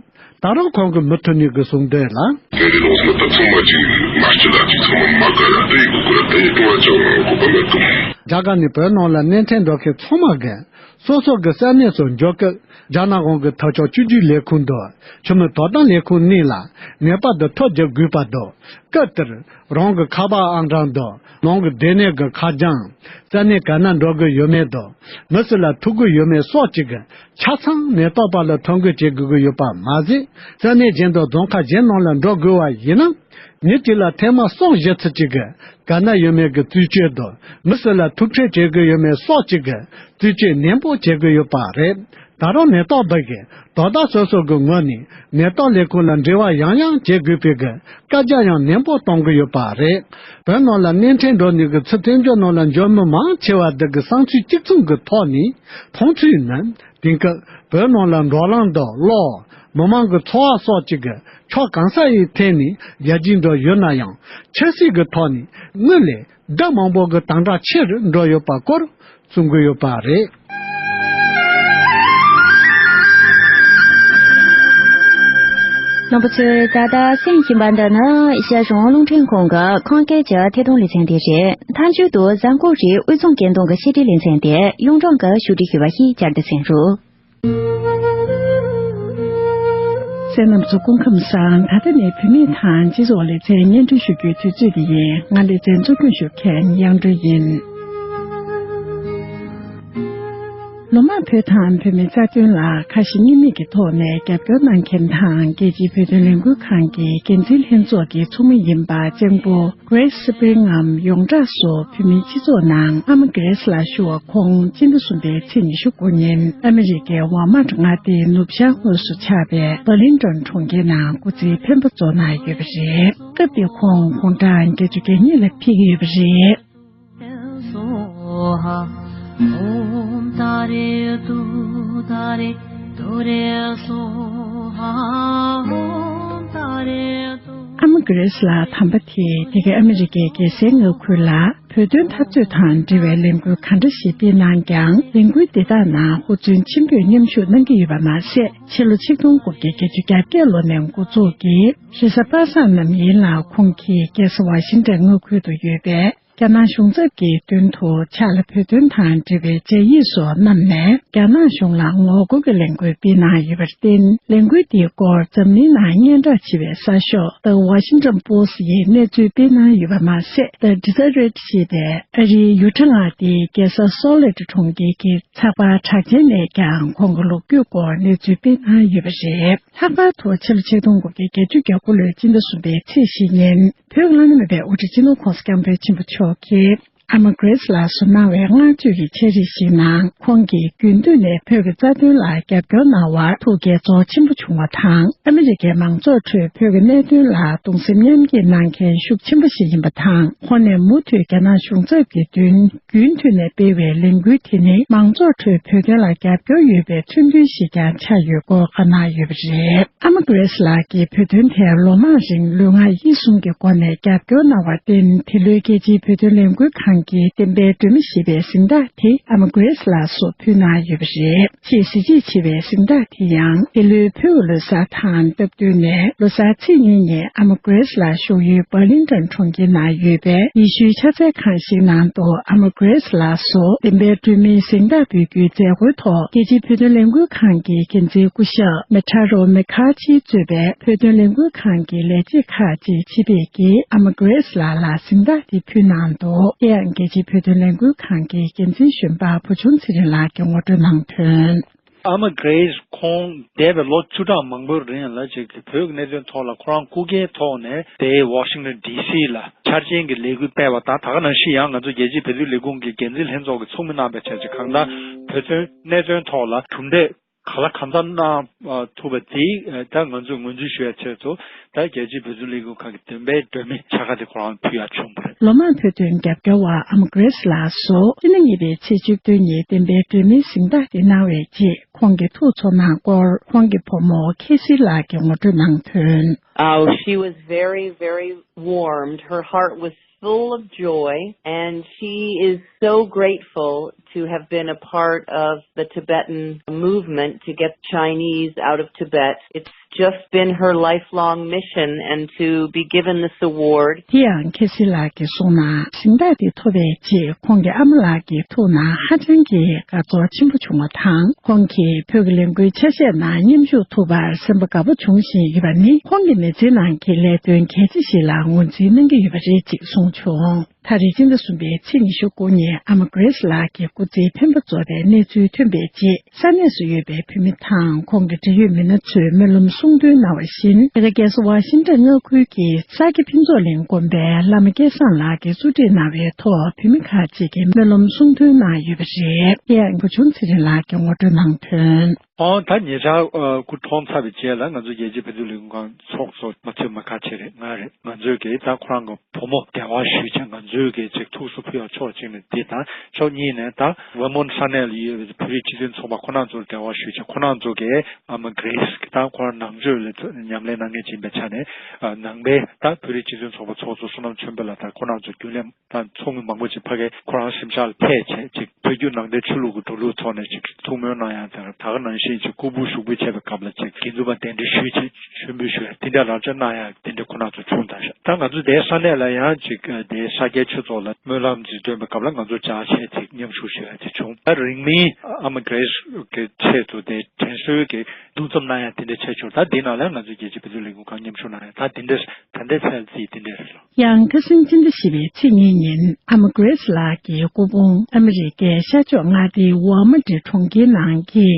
ད་རུང་ཁོང་གི་མུ་མཐུད་ནས་ཀྱི་གསུང་དོན་ལ། དེ་རིང་ལོགས་སུ་ད་ཚང་མ་ཅིག་མ་སྐྱིད་ལ་ཅིག་ཚང་མ་མ་དགའ་ལ་དེ་ཡི་གུ་གུ་ལ་དེ་ཡི་ཀུ་ལ་ཅང་གོ་བ་མེད་དུ། རྒྱ་གར་ནས་བོད་ནང་ལ་གནས་འཕྲིན་འགྲོ་མཁན་ཚང་མ་གིས་སོ་སོ་གི་ས་གནས་སུ་འབྱོར་སྐབས་རྒྱ་ནག་གཞུང་གི་ཐབས་ཆག་བཅོས་སྒྱུར་ལས་ཁུངས་དང་ཆུ་མོ་དོ་དམ་ལས་ཁུངས་གཉིས་ལ་ནད་པ་དེ་ཐོ་བརྒྱབ་དགོས་པ་དང་། སྐབས་དེར་རང་གི་ཁ་པར་ཨང་གྲངས་དང་ནང་གི་སྡོད་གནས་ཀྱི་ཁ་བྱང་། ས་གནས་ག་ན་འགྲོ་དགོས་ཡོད་མེད་དང་མི་སུ་ལ་ཐུག་དགོས་ཡོད་མེད་སོགས་ཀྱི་ཆ་ཚང་ནད་རྟགས་པ་ལ་ཐོ་འགོད་བྱེད་དགོས་ཀྱི་ཡོད་པ་མ་ཟད། ས་གནས་གཞན་དང་རྫོང་ཁག་གཞན་ནང་ལ་འགྲོ་དགོས་པ་ཡིན་ན། མི་གཅིག་ལ་ཐེངས་མ་གསུམ་བཞི་ཙམ་ཅིག་གི་ག་ན་ཡོད་མེད་ཀྱི་རྩིས་སྤྲོད་དང་མི་སུ་ལ་ཐུག་འཕྲད་བྱེད་དགོས་ཡོད་མེད་སོགས་ཀྱི་རྩིས་སྤྲོད་ནན་པོ་བྱེད་དགོས་ཡོད་པ་རེད། ད་རུང་ནད་རྟགས་པ་གིས་དོ་བདག་སོ་སོ་གི་ངོས་ནས་ནད་རྟགས་ལས་ཁུངས་ལ་འབྲེལ་བ་ཡང་ཡང་བྱེད་དགོས་པའི་གི་བཀའ་རྒྱ་ཡང་ནན་པོ་གཏོང་གི་ཡོད་པ་རེད། བོད་ནང་ལ་གནས་འཕྲིན་འགྲོ་ནས་གི་ཚུར་བཙན་བྱོལ་ནང་ལ་འབྱོར་མི་མང་ཆེ་བ་དེ་གི་བསམ་ཚུལ་གཅིག་མཚུངས་ཀྱི་ཐོག་ནས་མཐོང་ཚུལ་ནི། དེང་སྐབས་བོད་ནང་ལ་འགྲོ་ལམ་དང་གློག་མི་མང་གི་འཚོ་བ་སོགས་ཀྱི་གི་ཕྱོགས་གང་ས་ཡི་ཐད་ནས་ཡར་རྒྱས་འགྲོ་ཡོད་ན་ཡང་ཆབ་སྲིད་ཀྱི་ཐོག་ནས་དངུལ་ལས་ཟླ་མང་པོ་གི་དམ་དྲག་ཆེ་རུ་འགྲོ་ཡོད་པ་སྐོར་གསུང་གི་ཡོད་པ་རེད། རྣམ་པ་ཚོས་ད་ལྟ་གསན་བཞིན་པ་འདི་ནི་རྒྱ་གཞུང་རླུང་འཕྲིན་ཁང་གི་ཁམས་སྐད་ཀྱི་ཐད་གཏོང་ལེ་ཚན་དེ་རེད། མཐའ་མཇུག་ཏུ་གཟའ་འཁོར་རེའི་དབུས་གཙང་སྐད་གདངས་ཀྱི་བཤད་སྒྲིག་ལེ་ཚན་དེ་གཡུང་དྲུང་གིས་ཞུ་སྒྲིག་ཞུས་པ་ཞིག་བསྐྱར་དུ་གསན་རོགས། གསན་མཁན་རྣམ་པ་ཚོ་སྐུ་ཁམས་བཟང་། ད་ལྟ་ནས་བུད་མེད་དང་སྤྱི་ཚོགས་ལེ་ཚན་སྙན་སྒྲོན་ཞུ་རྒྱུའི་དུས་ཚོད་འདི་ཡིན། ང་ལེ་ཚན་གཙོ་སྐྱོང་ཞུ་མཁན་དབྱངས་སྒྲོན་ཡིན། ལོ་མང་བོད་དང་བོད་མིའི་རྩ་དོན་ལ་ཁ་ཞེ་གཉིས་མེད་ཀྱི་ཐོག་ནས་རྒྱབ་སྐྱོར་གནང་མཁན་དང་རྒྱལ་སྤྱིའི་བོད་དོན་ལས་འགུལ་ཁང་གི་འགན་འཛིན་ལྷན་ཚོགས་ཀྱི་ཚོགས་མི་ཡིན་པ་གཅེན་པོ་Grace Spring་ངམ་ཡོངས་གྲགས་སུ་བོད་མིའི་སྤྱི་ཚོགས་ནང་ཨ་མ་Grace་ལགས་ཞུ་བ་ཁོང་སྤྱི་ཟླ་གསུམ་པའི་ཚེས་ཉི་ཤུ་དགུ་ཉིན་ཨ་མི་རི་ཀའི་ཝལ་མར་མངའ་སྡེའི་ནུབ་བྱང་ངོས་སུ་ཆགས་པའི་Burlington་གྲོང་ཁྱེར་ནང་སྐུ་ཚེའི་འཕེན་པ་རྫོགས་གནང་ཡོད་པ་རེད། སྐབས་དེར་ཁོང་དགུང་གྲངས་བརྒྱད་ཅུ་གྱ་གཉིས་ལ་ཕེབས་ཡོད་པ་རེད། ཨ་མ་གྷི་རེས་ལགས་དམ་པ་དེས་དེ་གའི་ཨ་མི་རི་ཀའི་རྒྱལ་སའི་མངའ་ཁུལ་ལ་བོད་དོན་འཐབ་རྩོད་དང་འབྲེལ་བའི་ལས་འགུལ་ག་འདྲ་ཞིག་སྤེལ་གནང་ཀྱང་། ལས་འགུལ་འདི་དག་ནང་ཧུར་བརྩོན་ཆེན་པོས་མཉམ་ཞུགས་གནང་གི་ཡོད་པ་མ་ཟད། ཕྱི་ལོ་ཆིག་སྟོང་དགུ་བརྒྱ་བརྒྱད་ཅུ་གྱ་བརྒྱད་ལོ་ནས་འགོ་འཛུགས་ཀྱིས་རེས་གཟའ་པ་སངས་ནམ་ཡིན་ལ་ཁོང་གིས་རྒྱལ་ས་ཝ་ཤིང་ཏན་མངའ་ཁུལ་དུ་ཡོད་པའི་རྒྱ་ནག་གཞུང་ཚབ་ཀྱི་མདུན་དུ་ཕྱག་ལ་བོད་དོན་དང་འབྲེལ་བའི་ལྗགས་ཡིག་སོགས་བསྣམས་ནས། རྒྱ་ནག་གཞུང་ལ་ངོ་རྒོལ་གྱི་ལས་འགུལ་སྤེལ་གནང་ཡོད་པར་བརྟེན། ལས་འགུལ་འདིའི་སྐོར་འཛམ་གླིང་ནང་སྙན་གྲགས་ཆེ་བའི་གསར་ཤོག་The Washington Post་ཡིས་གནས་ཚུལ་སྤེལ་གནང་ཡོད་པ་མ་ཟད། The Deseret་ཞེས་པའི་ཨ་རིའི་ཡུ་ཊ་མངའ་སྡེའི་རྒྱལ་ས་སོལ་ལེཊ་གྲོང་ཁྱེར་གྱི་ཚགས་པར་གྲགས་ཅན་ནས་ཀྱང་ཁོང་གི་ལོ་རྒྱུས་སྐོར་གནས་ཚུལ་སྤེལ་གནང་ཡོད་པ་རེད། ལྷག་པར་དུ་ཕྱི་ལོ་ཆིག་སྟོང་དགུ་བརྒྱ་བརྒྱད་ཅུ་གྱ་དགུ་ལོའི་སྤྱི་ཟླ་གསུམ་པའི་ཚེས་བཞི་ཉིན། བོད་ཀྱི་བླ་ན་མེད་པའི་དབུ་ཁྲིད་སྤྱི་ནོར་༧གོང་ས་༧སྐྱབས་མགོན་ཆེན་པོ་མཆོག་གིས། ཨ་མ་གྷི་རེས་ལགས་སུ་གནང་བའི་བསྔགས་བརྗོད་ཀྱི་འཕྲིན་ཡིག་ཞིག་ནང་། ཁོང་གིས་རྒྱུན་མཐུད་ནས་བོད་ཀྱི་རྩ་དོན་ལ་རྒྱབ་སྐྱོར་གནང་བར་ཐུགས་དགྱེས་ཚོར་ཆེན་པོ་བྱུང་བ་དང་། ཨ་མི་རི་ཀའི་མང་ཚོགས་ཁྲོད་བོད་ཀྱི་གནད་དོན་ལ་གདུང་སེམས་མཉམ་སྐྱེད་གནང་མཁན་ཤུགས་ཆེན་པོ་ཞིག་ཡིན་པ་དང་། ཁོང་ནས་མུ་མཐུད་རྒྱ་ནག་གཞུང་ཚབ་ཀྱི་མདུན། རྒྱུན་མཐུད་ནས་སྤེལ་བའི་ལས་འགུལ་དེ་ནི། མང་ཚོགས་ཁྲོད་བོད་དོན་ལ་རྒྱབ་སྐྱོར་ཡོད་པའི་མཚོན་དོན་ཞིག་ཀྱང་ཆགས་ཡོད་སྐོར་བཀའ་གནང་ཡོད་པ་རེད། ཨ་མ་གྷི་རེས་ལགས་ཀྱིས་བོད་དོན་ཐད་ལོ་མང་རིང་ལུས་ངག་ཡིད་གསུམ་གྱི་སྒོ་ནས་རྒྱབ་སྐྱོར་གནང་བར་བརྟེན། འདི་ལོའི་རྒྱལ་སྤྱིའི་བོད་དོན་ལས་འགུལ་ཁང་གི་བསྟན་པའི་སྒྲོན་མེ་ཞེས་པའི་གཟེངས་རྟགས་དེ་ཨ་མ་གྷི་རེས་ལགས་སུ་ཕུལ་གནང་ཡོད་པ་རེད། ཆེས་གཟི་བརྗིད་ཆེ་བའི་གཟེངས་རྟགས་དེ་ཡང་། འདི་ལོའི་བོད་ཀྱི་ལོ་གསར་དང་སྟབས་བསྟུན་ནས། ལོ་གསར་ཚེས་གཉིས་ཉིན་ཨ་མ་གྷི་རེས་ལགས་བཞུགས་ཡུལ་བར་ལིང་ཏོན་གྲོང་ཁྱེར་ནང་ཡོད་པའི་ཡེ་ཤུའི་ཕྱག་འཚལ་ཁང་ཞིག་ནང་དུ། ཨ་མ་གྷི་རེས་ལགས་སུ་བདེན་པའི་སྒྲོན་མེའི་གཟེངས་རྟགས་འབུལ་རྒྱུའི་མཛད་སྒོའི་ཐོག་རྒྱལ་སྤྱིའི་བོད་དོན་ལས་འགུལ་ཁང་གི་འགན་འཛིན་སྐུ་ཞབས་མེ་ཁྲ་རོ་མེ་ཁ་ཆིས་གཙོས་པའི་བོད་དོན་ལས་འགུལ་ཁང་གི་ལས་བྱེད་ཁག་ཅིག་ཆེད་ཕེབས་ཀྱིས་ཨ་མ་གྷི་རེས་ལགས་ལ་གཟེངས་རྟགས་དེ་ཕུལ་གནང་འདུག་དེ་ཡང་རྒྱལ་སྤྱིའི་བོད་དོན་ལས་འགུལ་ཁང་གི་འགན་འཛིན་གཞོན་པ་བུ་ཆུང་ཚེ་རིང་ལགས་ཀྱིས་ངོ་སྤྲོད་གནང་དོན། ཨ་མ་གྷི་རེས་ཁོང་འདས་པའི་ལོ་བཅུ་ཕྲག་མང་པོའི་རིང་ལ་ཅིག་བོད་ཀྱི་གནད་དོན་ཐོག་ལ་ཁོ་རང་སྐུ་སྒེར་ཐོག་ནས་དེ་ཝ་ཤིང་ཊོན་ཌི་སི་ལ་འཆར་ཅན་གྱི་ལས་འགུལ་སྤེལ་བ་དང་། ད་ག་ནང་བཞིན་ཡང་ང་ཚོ་རྒྱལ་སྤྱིའི་བོད་དོན་ལས་ཁུངས་ཀྱི་འགན་འཛིན་ལྷན་ཚོགས་ཀྱི་ཚོགས་མི་གནང་བའི་ཆེད་ཅིག་གང་ལྟར་བོད་དོན་གནད་དོན་ཐོག་ལ་གྲུབ་འབྲས་ག་ལ་གང་འཚམ་གནང་ཐུབ་པ་དེ་ད་ང་ཚོས་ངོས་འཛིན་ཞུ་ཡ་ཆེད་དུ། ད་རྒྱལ་སྤྱིའི་བོད་དོན་ལས་འགུལ་ཁང་གི་བདེན་པའི་སྒྲོན་མེ་བྱ་དགའ་དེ་ཁོ་རང་ཕུལ་ཡ་བྱུང་བ་རེད། ལོ་མང་བོད་དོན་རྒྱབ་སྐྱོར་བ་ཨ་མ་གྷི་རེས་ལགས་སུ་སྤྱི་ཟླ་གཉིས་པའི་ཚེས་བཅུ་བདུན་ཉིན་བདེན་པའི་སྒྲོན་མེའི་གཟེངས་རྟགས་དེ་གནང་བའི་རྗེས། ཁོང་གི་ཐུགས་ཚོར་གནང་སྐོར་ཁོང་གི་བུ་མོ་ཁེ་སི་ལགས་ཀྱིས་ངོ་སྤྲོད་གནང་དོན། Oh, she was very, very warmed. Her heart was full of joy, and she is so grateful to have been a part of the Tibetan movement to get Chinese out of Tibet. It's just been her lifelong mission, and to be given this award. དེ་ཡང་ཁེ་སི་ལགས་ཀྱིས་གསུངས་ན། གཟེངས་རྟགས་དེ་ཐོབ་པའི་རྗེས་ཁོང་གི་ཨ་མ་ལགས་ཀྱི་ཐུགས་ནང་ཧ་ཅང་གི་དགའ་ཚོར་ཆེན་པོ་བྱུང་བ་དང་། ཁོང་གིས་བོད་ཀྱི་ལས་འགུལ་ཆ་ཤས་ནང་མཉམ་ཞུགས་ཐུབ་པར་སེམས་པ་དགའ་པོ་བྱུང་བཞིན་ཡོད་པ་ནི། ཁོང་གི་མི་ཚེའི་ནང་གི་ལས་དོན་གལ་ཆེ་ཞིག་ལ་ངོས་འཛིན་གནང་གི་ཡོད་པ་རེད་ཅེས་གསུངས་བྱུང་། ད་རེས་སྤྱི་ཟླ་གསུམ་པའི་ཚེས་ཉི་ཤུ་དགུ་ཉིན་ཨ་མ་གྷི་རེས་ལགས་ཀྱི་སྐུ་ཚེའི་འཕེན་པ་རྫོགས་པའི་གནས་ཚུལ་ཐོན་པའི་རྗེས། ས་གནས་སུ་ཡོད་པའི་བོད་མི་དང་ཁོང་གི་འབྲེལ་ཡོད་མི་སྣ་ཚོས་སྨོན་ལམ་གསུང་འདོན་གནང་བ་བཞིན། འདི་ག་རྒྱལ་ས་ཝ་ཤིང་ཊོན་མངའ་ཁུལ་གྱི་ས་སྐྱ་ཕུན་ཚོགས་གླིང་དགོན་པའི་བླ་མ་སྐལ་བཟང་ལགས་ཀྱིས་གཙོ་སྒྲིག་གནང་བའི་ཐོག་བོད་མི་ཁག་ཅིག་གིས་སྨོན་ལམ་གསུང་འདོན་གནང་ཡོད་པ་རེད། དེ་ཡང་བུ་ཆུང་ཚེ་རིང་ལགས་ཀྱིས་ངོ་སྤྲོད་གནང་དོན། ཨོ་ད་ཉེ་ཆར་ཨ་སྐུ་གྲོངས་ཚར་བའི་རྗེས་ལ་ང་ཚོ་རྒྱལ་སྤྱིའི་བོད་དོན་ལས་འགུལ་ཁང་ཚོགས་གཙོ་མ་ཚོད་མ་ཁ་ཆེ་རེད། ང་རེད། ང་ཚོས་ཀྱིས་ད་ཁོ་རང་གི་བུ་མོ་འབྲེལ་བ་ཞུས་བྱས། ང་ཚོས་ཀྱིས་ཅིག་ཐུགས་གསོ་ཕུལ་ཡག་ཕྱོགས་གཅིག་ནས་འདི་དང་། ཕྱོགས་གཉིས་ནས་ད་ཝེར་མོན་ས་གནས་ལ་ཡོད་པའི་བོད་རིགས་སྤྱི་མཐུན་ཚོགས་པ་ཁོ་རང་ཚོར་འབྲེལ་བ་ཞུས་བྱས། ཁོ་རང་ཚོ་གིས་ཨ་མ་གྷི་རེས་ཀྱི་ད་ཁོ་རང་ནང་ཆོས་ལ་ཉམས་ལེན་གནང་མཁན་ཅིག་ཡིན་པའི་ཆ་ནས། ཨ་ནང་པའི་ད་བོད་རིགས་སྤྱི་མཐུན་ཚོགས་པ་ཚོགས་གཙོ་བསོད་ནམས་ཆོས་འཕེལ་ལགས་དང་ཁོ་རང་ཚོ་རྒྱུན་ལས་ད་ཚོགས་མི་མང་པོ་ཅིག་ཕ་གིར་ཁོ་རང་གཞིས་ཆགས་ལ་ཕེབས་བྱས་ཅིག་བོད་བརྒྱུད་ནང་བསྟན་ཆོས་ལུགས་ཀྱི་འགྲོ་ལུགས་ཐོག་ནས་ཅིག་ཐུགས་སྨོན་གནང་ཡག་དང་། ད་ག་ནང་བཞིན་ཅིག་སྐུ་ཕུང་ཞུགས་འབུལ་བྱས་པའི་སྐབས་ལ་ཅིག་དགེ་འདུན་པ་གདན་འདྲེན་ཞུས་བྱས་མཆོད་འབུལ་ཞུ་ཡག་དེ་འདྲ་རང་ཅག་གནང་ཡག་དེ་འདྲ་ཁོ་རང་ཚོ་བྱུང་ད། ད་ང་ཚོ་དེའི་ས་གནས་ལ་ཡང་ཅིག་དེའི་ཤཱཀྱའི་ཆོས་ཚོགས་ལ་སྨོན་ལམ་ཅིག་འདོན་པའི་སྐབས་ལ་ང་ཚོ་བཅར་བྱས་ཅིག་མཉམ་ཞུགས་ཞུ་ཡག་ཅིག་བྱུང་། ད་རིང་མིན་ཨ་མ་གྷི་རེས་ཀྱི་ཆེད་དུ་དེ་དྲན་གསོའི་གི་འདུ་འཛོམས་གནང་ཡག་དེ་འདྲ་བྱས་བྱུང་། ད་དེ་ནང་ལ་ང་ཚོ་རྒྱལ་སྤྱིའི་བོད་དོན་ལས་འགུལ་ཁང་མཉམ་ཞུགས་གནང་ཡག་ད་དེ་འདྲ་ད་ལྟའི་ཆར་རྩིས་དེ་འདྲ་རེད་ལགས། ཡང་ཁ་སང་སྤྱི་ཟླ་བཞི་པའི་ཚེས་གཉིས་ཉིན་ཨ་མ་གྷི་རེས་ལགས་ཀྱི་སྐུ་ཕུང་ཨ་མི་རི་ཀའི་ཤར་ཕྱོགས་མངའ་སྡེའི་ཝར་མ་ཊི་གྲོང་ཁྱེར་ནང་གི་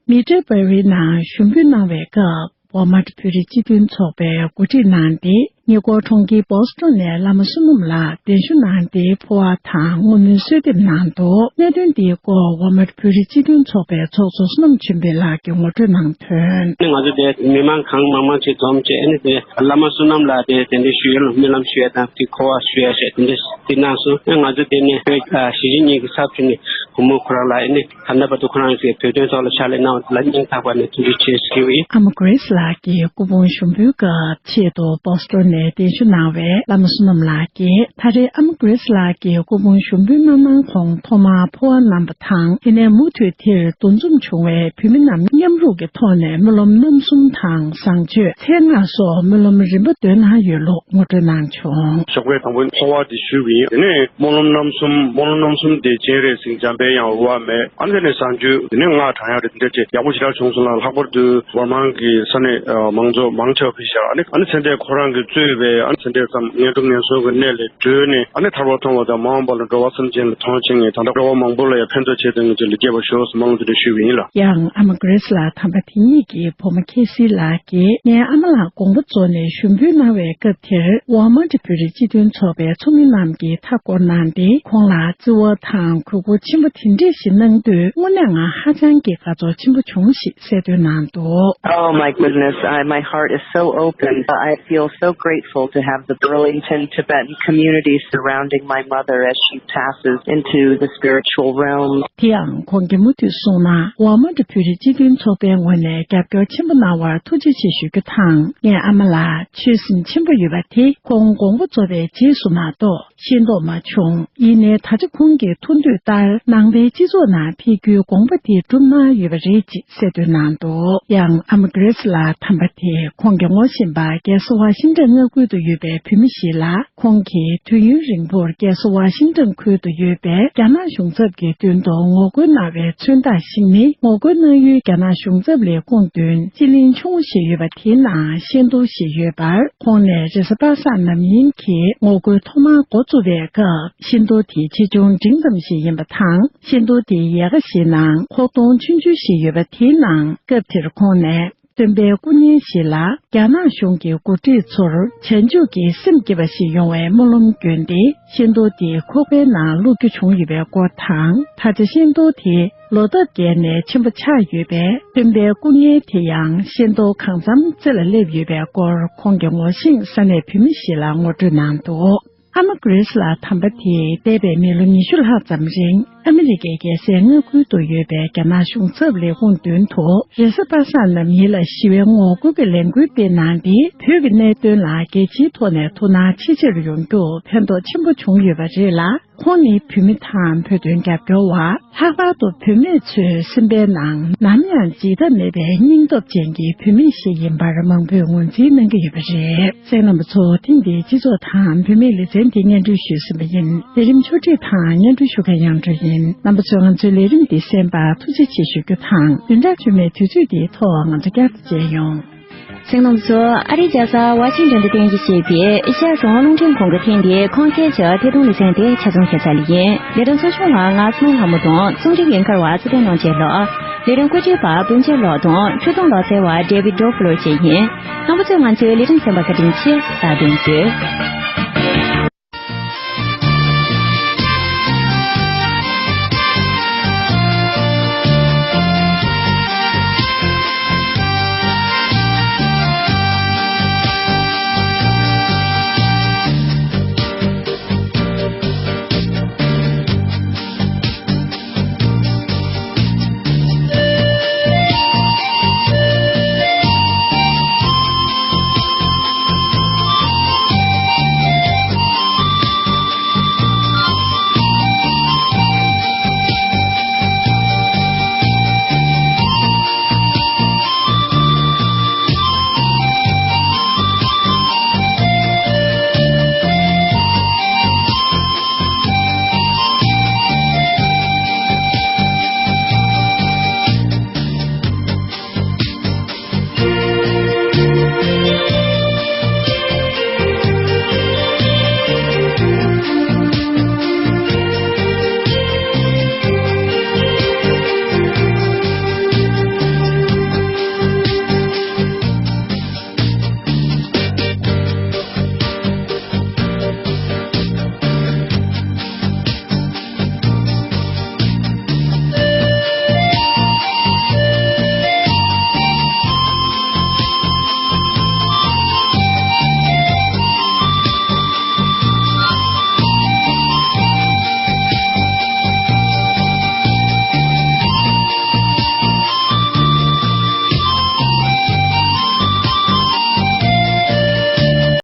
མི་ཏྲེ་པ་རི་ནང་ཞུགས་འབུལ་གནང་བའི་སྐབས། ཝར་མ་ཊི་བོད་རིགས་སྤྱི་མཐུན་ཚོགས་པས་གོ་སྒྲིག་གནང་སྟེ། ཉེ་འཁོར་གྲོང་ཁྱེར་བོ་སི་ཊོན་ནས་བླ་མ་བསོད་ནམས་ལགས་གདན་ཞུ་གནང་སྟེ་འཕོ་བ་དང་བསྔོ་སྨོན་གསོལ་འདེབས་གནང་འདུག་གནད་དོན་འདིའི་སྐོར་ཝར་མ་ཊི་བོད་རིགས་སྤྱི་མཐུན་ཚོགས་པའི་ཚོགས་གཙོ་བསོད་ནམས་ཆོས་འཕེལ་ལགས་ཀྱིས་ངོ་སྤྲོད་གནང་དོན། ང་ཚོ་དེ་མི་མང་གང་མང་མང་ཅིག་འཛོམས་བྱས། ཨ་ནི་དེ་བླ་མ་བསོད་ནམས་ལགས་དེ་གདན་འདྲེན་ཞུ་ཡས་ལ་སྨོན་ལམ་ཞུ་ཡས་དང་དེ་འཕོ་བ་ཞུ་ཡས་བྱས་དེ་འདྲ། དེ་གནང་སོང་། ང་ཚོ་དེ་ནས་བོད་གཞིས་བྱེས་གཉིས་ཀྱི་ཚབ་བྱས་ནས་བུ་མོ་ཁོ་རང་ལ་ཨ་ནི་ད་ལྟ་བར་དུ་ཁོ་རང་གིས་བོད་དོན་ཐོག་ལ་ཕྱག་ལས་གནང་བ་དེ་ལ་སྙིང་ཐག་པ་ནས་ཐུགས་རྗེ་ཆེ་ཞུ་གི་ཡོད། ཨ་མ་Grace་ལགས་ཀྱི་སྐུ་ཕུང་ཞུགས་འབུལ་སྐབས་ཆེད་དུ་Boston་ནས་གདན་ཞུ་གནང་བའི་བླ་མ་བསོད་ནམས་ལགས་ཀྱིས། ད་རེས་ཨ་མ་Grace་ལགས་ཀྱི་སྐུ་ཕུང་ཞུགས་འབུལ་མ་གནང་གོང་ཐོག་མར་ཕོ་བ་རྣམ་པ་དང་། དེ་ནས་མུ་མཐུད་དེར་འདུ་འཛོམས་བྱུང་བའི་བོད་མི་རྣམས་མཉམ་རུབ་ཀྱི་ཐོག་ནས་སྨོན་ལམ་རྣམ་གསུམ་དང་བཟང་སྤྱོད། མཚན་སྔགས་སོགས་སྨོན་ལམ་རིམ་པ་འདོན་གནང་ཡོད་ལུགས་ངོ་སྤྲོད་གནང་བྱུང་། ཞོགས་པའི་དང་པོ་ཕོ་བ་དེ་ཞུས་པ་ཡིན། དེ་ནས་སྨོན་ལམ་རྣམ་གསུམ། སྨོན་ལམ་རྣམ་གསུམ་དེ་སྤྱན་རས་གཟིགས་འཇམ་དཔལ་དབྱངས་དབུ་བ་མེད། ཨ་ནི་དེ་ནས་བཟང་སྤྱོད། དེ་ནས་སྔགས་བགྲང་ཡག་རེད། དེ་འདྲ་བྱས་ཡག་པོ་ཞེ་དྲག་བྱུང་སོང་ལ། ལྷག་པར་དུ་ཝར་མང་གི་ས་གནས་ཨ་མང་ཚོགས་མང་ཆེ་བ་ཕེབས་ཤག་ཨ་ནི་ཨ་ནི་ཚེ་འདས་ཁོ་རང་གིས་གཙོས་པའི་ཨ་ནི་ཚེ་འདས་ཙམ་ངན་འགྲོ་ངན་སོང་གི་གནས་ལས་གྲོལ་ནས་ཨ་ནི་ཐར་པ་མཐོང་བ་དང་། མ་འོངས་པ་ལ་འགྲོ་བ་སེམས་ཅན་ལ་མཐོང་ཆེན་ངེས། ད་ལྟ་འགྲོ་བ་མང་པོ་ལ་ཡང་ཕན་ཐོགས་ཆེད་དུ་ངེས་ཅིག་ལ་སྐྱེས་པ་ཤོག་སྨོན་ལམ་དེ་འདྲ་ཞུས་པ་ཡིན་ལ། ཡང་ཨ་མ་Grace་ལགས་དམ་པ་དེ་ཉིད་ཀྱི་བུ་མོ་ཁེ་སི་ལགས་ཀྱིས་ངའི་ཨ་མ་ལགས་དགོངས་པ་རྫོགས་ནས་ཞུགས་འབུལ་གནང་བའི་སྐབས་དེར་ཝར་མ་ཏི་བོད་རིགས་སྤྱི་མཐུན་ཚོགས་པའི་ཚོགས་མི་རྣམས་ཀྱིས་མཐའ་བསྐོར་གནང་སྟེ། ཁོང་ལ་བརྩི་བ་དང་གུས་བཀུར་ཆེན་པོ་དེ་འདྲས་ཤིག་གནང་དུས། དངོས་གནས་ང་ཧ་ཅང་གི་དགའ་ཚོར་ཆེན་པོ་བྱུང་ཞེས་གསལ་སྟོན་གནང་འདུག། Oh my goodness, I, my heart is so open. I feel so grateful to have the Burlington Tibetan community surrounding my mother as she passes into the spiritual realm. དེ་ཡང་ཁོང་གིས་མུ་མཐུད་གསུངས་ན། ཝར་མ་ཏི་བོད་རིགས་སྤྱི་མཐུན་ཚོགས་པའི་ངོས་ནས་རྒྱབ་སྐྱོར་ཆེན་པོ་གནང་བར་ཐུགས་རྗེ་ཆེ་ཞུ་རྒྱུ་དང་། ངའི་ཨ་མ་ལགས་ཆོས་སེམས་ཆེན་པོ་ཡོད་པ་དེ་ཁོང་དགོངས་པ་རྫོགས་པའི་རྗེས་སུ་མ་གཏོགས་ཤེས་རྟོགས་མ་བྱུང་། ཡིན་ནའི་ད་ཆ་ཁོང་གིས་ཐུགས་འདོད་ལྟར་ནང་པའི་སྤྱི་ཚོགས་ནང་ཕེབས་རྒྱུའི་དགོངས་པ་དེ་བསྒྲུབས་གནང་ཡོད་པ་རེད་ཅེས་གསལ་སྟོན་གནང་འདུག། ཡང་ཨ་མ་Grace་ལགས་དམ་པ་དེས་ཁོང་གིས་ངོ་ཤེས་པ་རྒྱལ་ས་ཝ་ཤིང་ཊོན་མངའ་ཁུལ་དུ་ཡོད་པའི་བོད་མི་ཞིག་ལ། ཁོང་གིས་དུས་ཡུན་རིང་པོར་རྒྱལ་ས་ཝ་ཤིང་ཊོན་ཁུལ་དུ་ཡོད་པའི་རྒྱ་ནག་གཞུང་ཚབ་ཀྱི་མདུན་དུ་ངོ་རྒོལ་གནང་བའི་མཚོན་རྟགས་ཤིག་ནི། ངོ་རྒོལ་གནང་ཡུལ་རྒྱ་ནག་གཞུང་ཚབ་ལས་ཁུངས་མདུན་སྤྱི་གླིང་ཆུང་ངུ་ཞིག་ཡོད་པ་དེའི་ནང་ཤིང་ཏོག་ཞིག་ཡོད་པར། ཁོང་ནས་རེས་གཟའ་པ་སངས་ནམ་ཡིན་གྱི་ངོ་རྒོལ་ཐོག་མར་འགོ་བཙུགས་པའི་སྐབས། ཤིང་ཏོག་དེ་ཆེ་ཆུང་འབྲིང་ཙམ་ཞིག་ཡིན་པ་དང་། ཤིང་ཏོག་དེའི་ཡལ་ག་ཞིག་ནང་ཁོག་སྟོང་ཆུང་ཆུང་ཞིག་ཡོད་པ་དེའི་ནང་། སྐབས་དེར་ཁོང་ནས། སྟོན་པའི་སྐུ་བརྙན་ཞིག་ལ། རྒྱ་ནག་གཞུང་གི་འགོ་ཁྲིད་ཚོར་བྱང་ཆུབ་ཀྱི་སེམས་བསྐྱེད་པ་ཞིག་ཡོང་བའི་སྨོན་ལམ་བསྐྱོན་ཏེ། ཤིང་ཏོག་དེ་ཁོག་པའི་ནང་བླུག་རྒྱུ་བྱུང་ཡོད་པའི་སྐོར་དང་། ད་ཆ་ཤིང་ཏོག་དེ་ལོ་འདབ་བརྒལ་ནས་ཆེན་པོ་ཆགས་ཡོད་པས། སྟོན་པའི་སྐུ་བརྙན་དེ་ཡང་ཤིང་ཏོག་གང་འཚམ་རྩེ་ལ་སླེབས་ཡོད་པའི་སྐོར་ཁོང་གི་ངོ་ཤེས་ས་གནས་བོད་མི་ཞིག་ལ་ངོ་སྤྲོད་གནང་འདུག། ཨ་མ་Grace་ལགས་དམ་པ་དེས་འདས་པའི་མི་ལོ་ཉི་ཤུ་ལྷག་ཙམ་རིང་ཨ་མི་རི་ཀའི་རྒྱལ་སའི་མངའ་ཁུལ་དུ་ཡོད་པའི་རྒྱ་ནག་གཞུང་ཚབ་ལས་ཁུངས་མདུན་དུ་རེས་གཟའ་པ་སངས་ནམ་ཡིན་ལ་ཞི་བའི་ངོ་རྒོལ་གྱི་ལས་འགུལ་སྤེལ་གནང་སྟེ། བོད་ཀྱི་གནད་དོན་ལ་རྒྱལ་སྤྱིའི་ཐོག་ནས་ཐུགས་སྣང་ཆེས་ཆེར་ཡོང་རྒྱུར་ཕན་ཐོགས་ཆེན་པོ་བྱུང་ཡོད་པ་རེད་ལ། ཁོང་ནི་བོད་མི་དང་བོད་དོན་རྒྱབ་སྐྱོར་བ། ལྷག་པར་དུ་བུད་མེད་ཚོའི་སེམས་པའི་ནང་ནམ་ཡང་བརྗེད་ཐབས་མེད་པའི་སྙིང་སྟོབས་ཅན་གྱི་བུད་མེད་ཞིག་ཡིན་པར་མང་པོས་ངོས་འཛིན་གནང་གི་ཡོད་པ་རེད། གསན་མཁན་རྣམ་པ་ཚོ། ཐེངས་འདིའི་སྤྱི་ཚོགས་དང་བུད་མེད་ལེ་ཚན་འདི་སྙན་སྒྲོན་ཞུས་ཟིན་པ་ཡིན། ལས་རིམ་ཕྱོགས་སྒྲིག་དང་སྙན་སྒྲོན་ཞུ་མཁན་དབྱངས་སྒྲོན་ཡིན། རྣམ་པ་ཚོས་ང་ཚོའི་ལས་རིམ་འདི་གསན་པར་ཐུགས་རྗེ་ཆེ་ཞུ་རྒྱུ་དང་། བདུན་ཕྲག་རྗེས་མའི་དུས་ཚོད་འདིའི་ཐོག་ང་ཚོ་བསྐྱར་དུ་མཇལ་ཡོང་། གསན་མཁན་རྣམ་པ་ཚོ། ཨ་རིའི་རྒྱལ་ས་ཝ་ཤིང་ཏོན་དུ་རྟེན་གཞི་བྱས་པའི་ཨེ་ཤ་ཡ་རང་དབང་རླུང་འཕྲིན་ཁང་གི་ཐེངས་འདིའི་ཁོང་ཁྱེད་ཅག་ཐད་གཏོང་ལེ་ཚན་དེ་ཆ་ཚང་ཞེ་ས་ལ་ཡིན། ལས་རིམ་གཙོ་སྐྱོང་ལ་ང་ཚེ་རིང་ལྷ་མོ་དང་རྩོམ་སྒྲིག་ཡིན་ཁར་བ་ཚེ་བརྟན་རྣམ་རྒྱལ་ལགས། ལས་རིམ་བཀོད་སྒྲིག་པ་སྤུན་མཆེད་ལགས་དང་ཆུ་དོང་ལག་རྩལ་བ་ཌེ་བིད་ཌོ་ཕུ་ལོར་བཅས་ཡིན། རྣམ་པ་ཚོས་ང་ཚོའི་ལས་རིམ་གསན་པར་བཀའ་དྲིན་ཆེ། རྟག་བརྟན་ཡོད།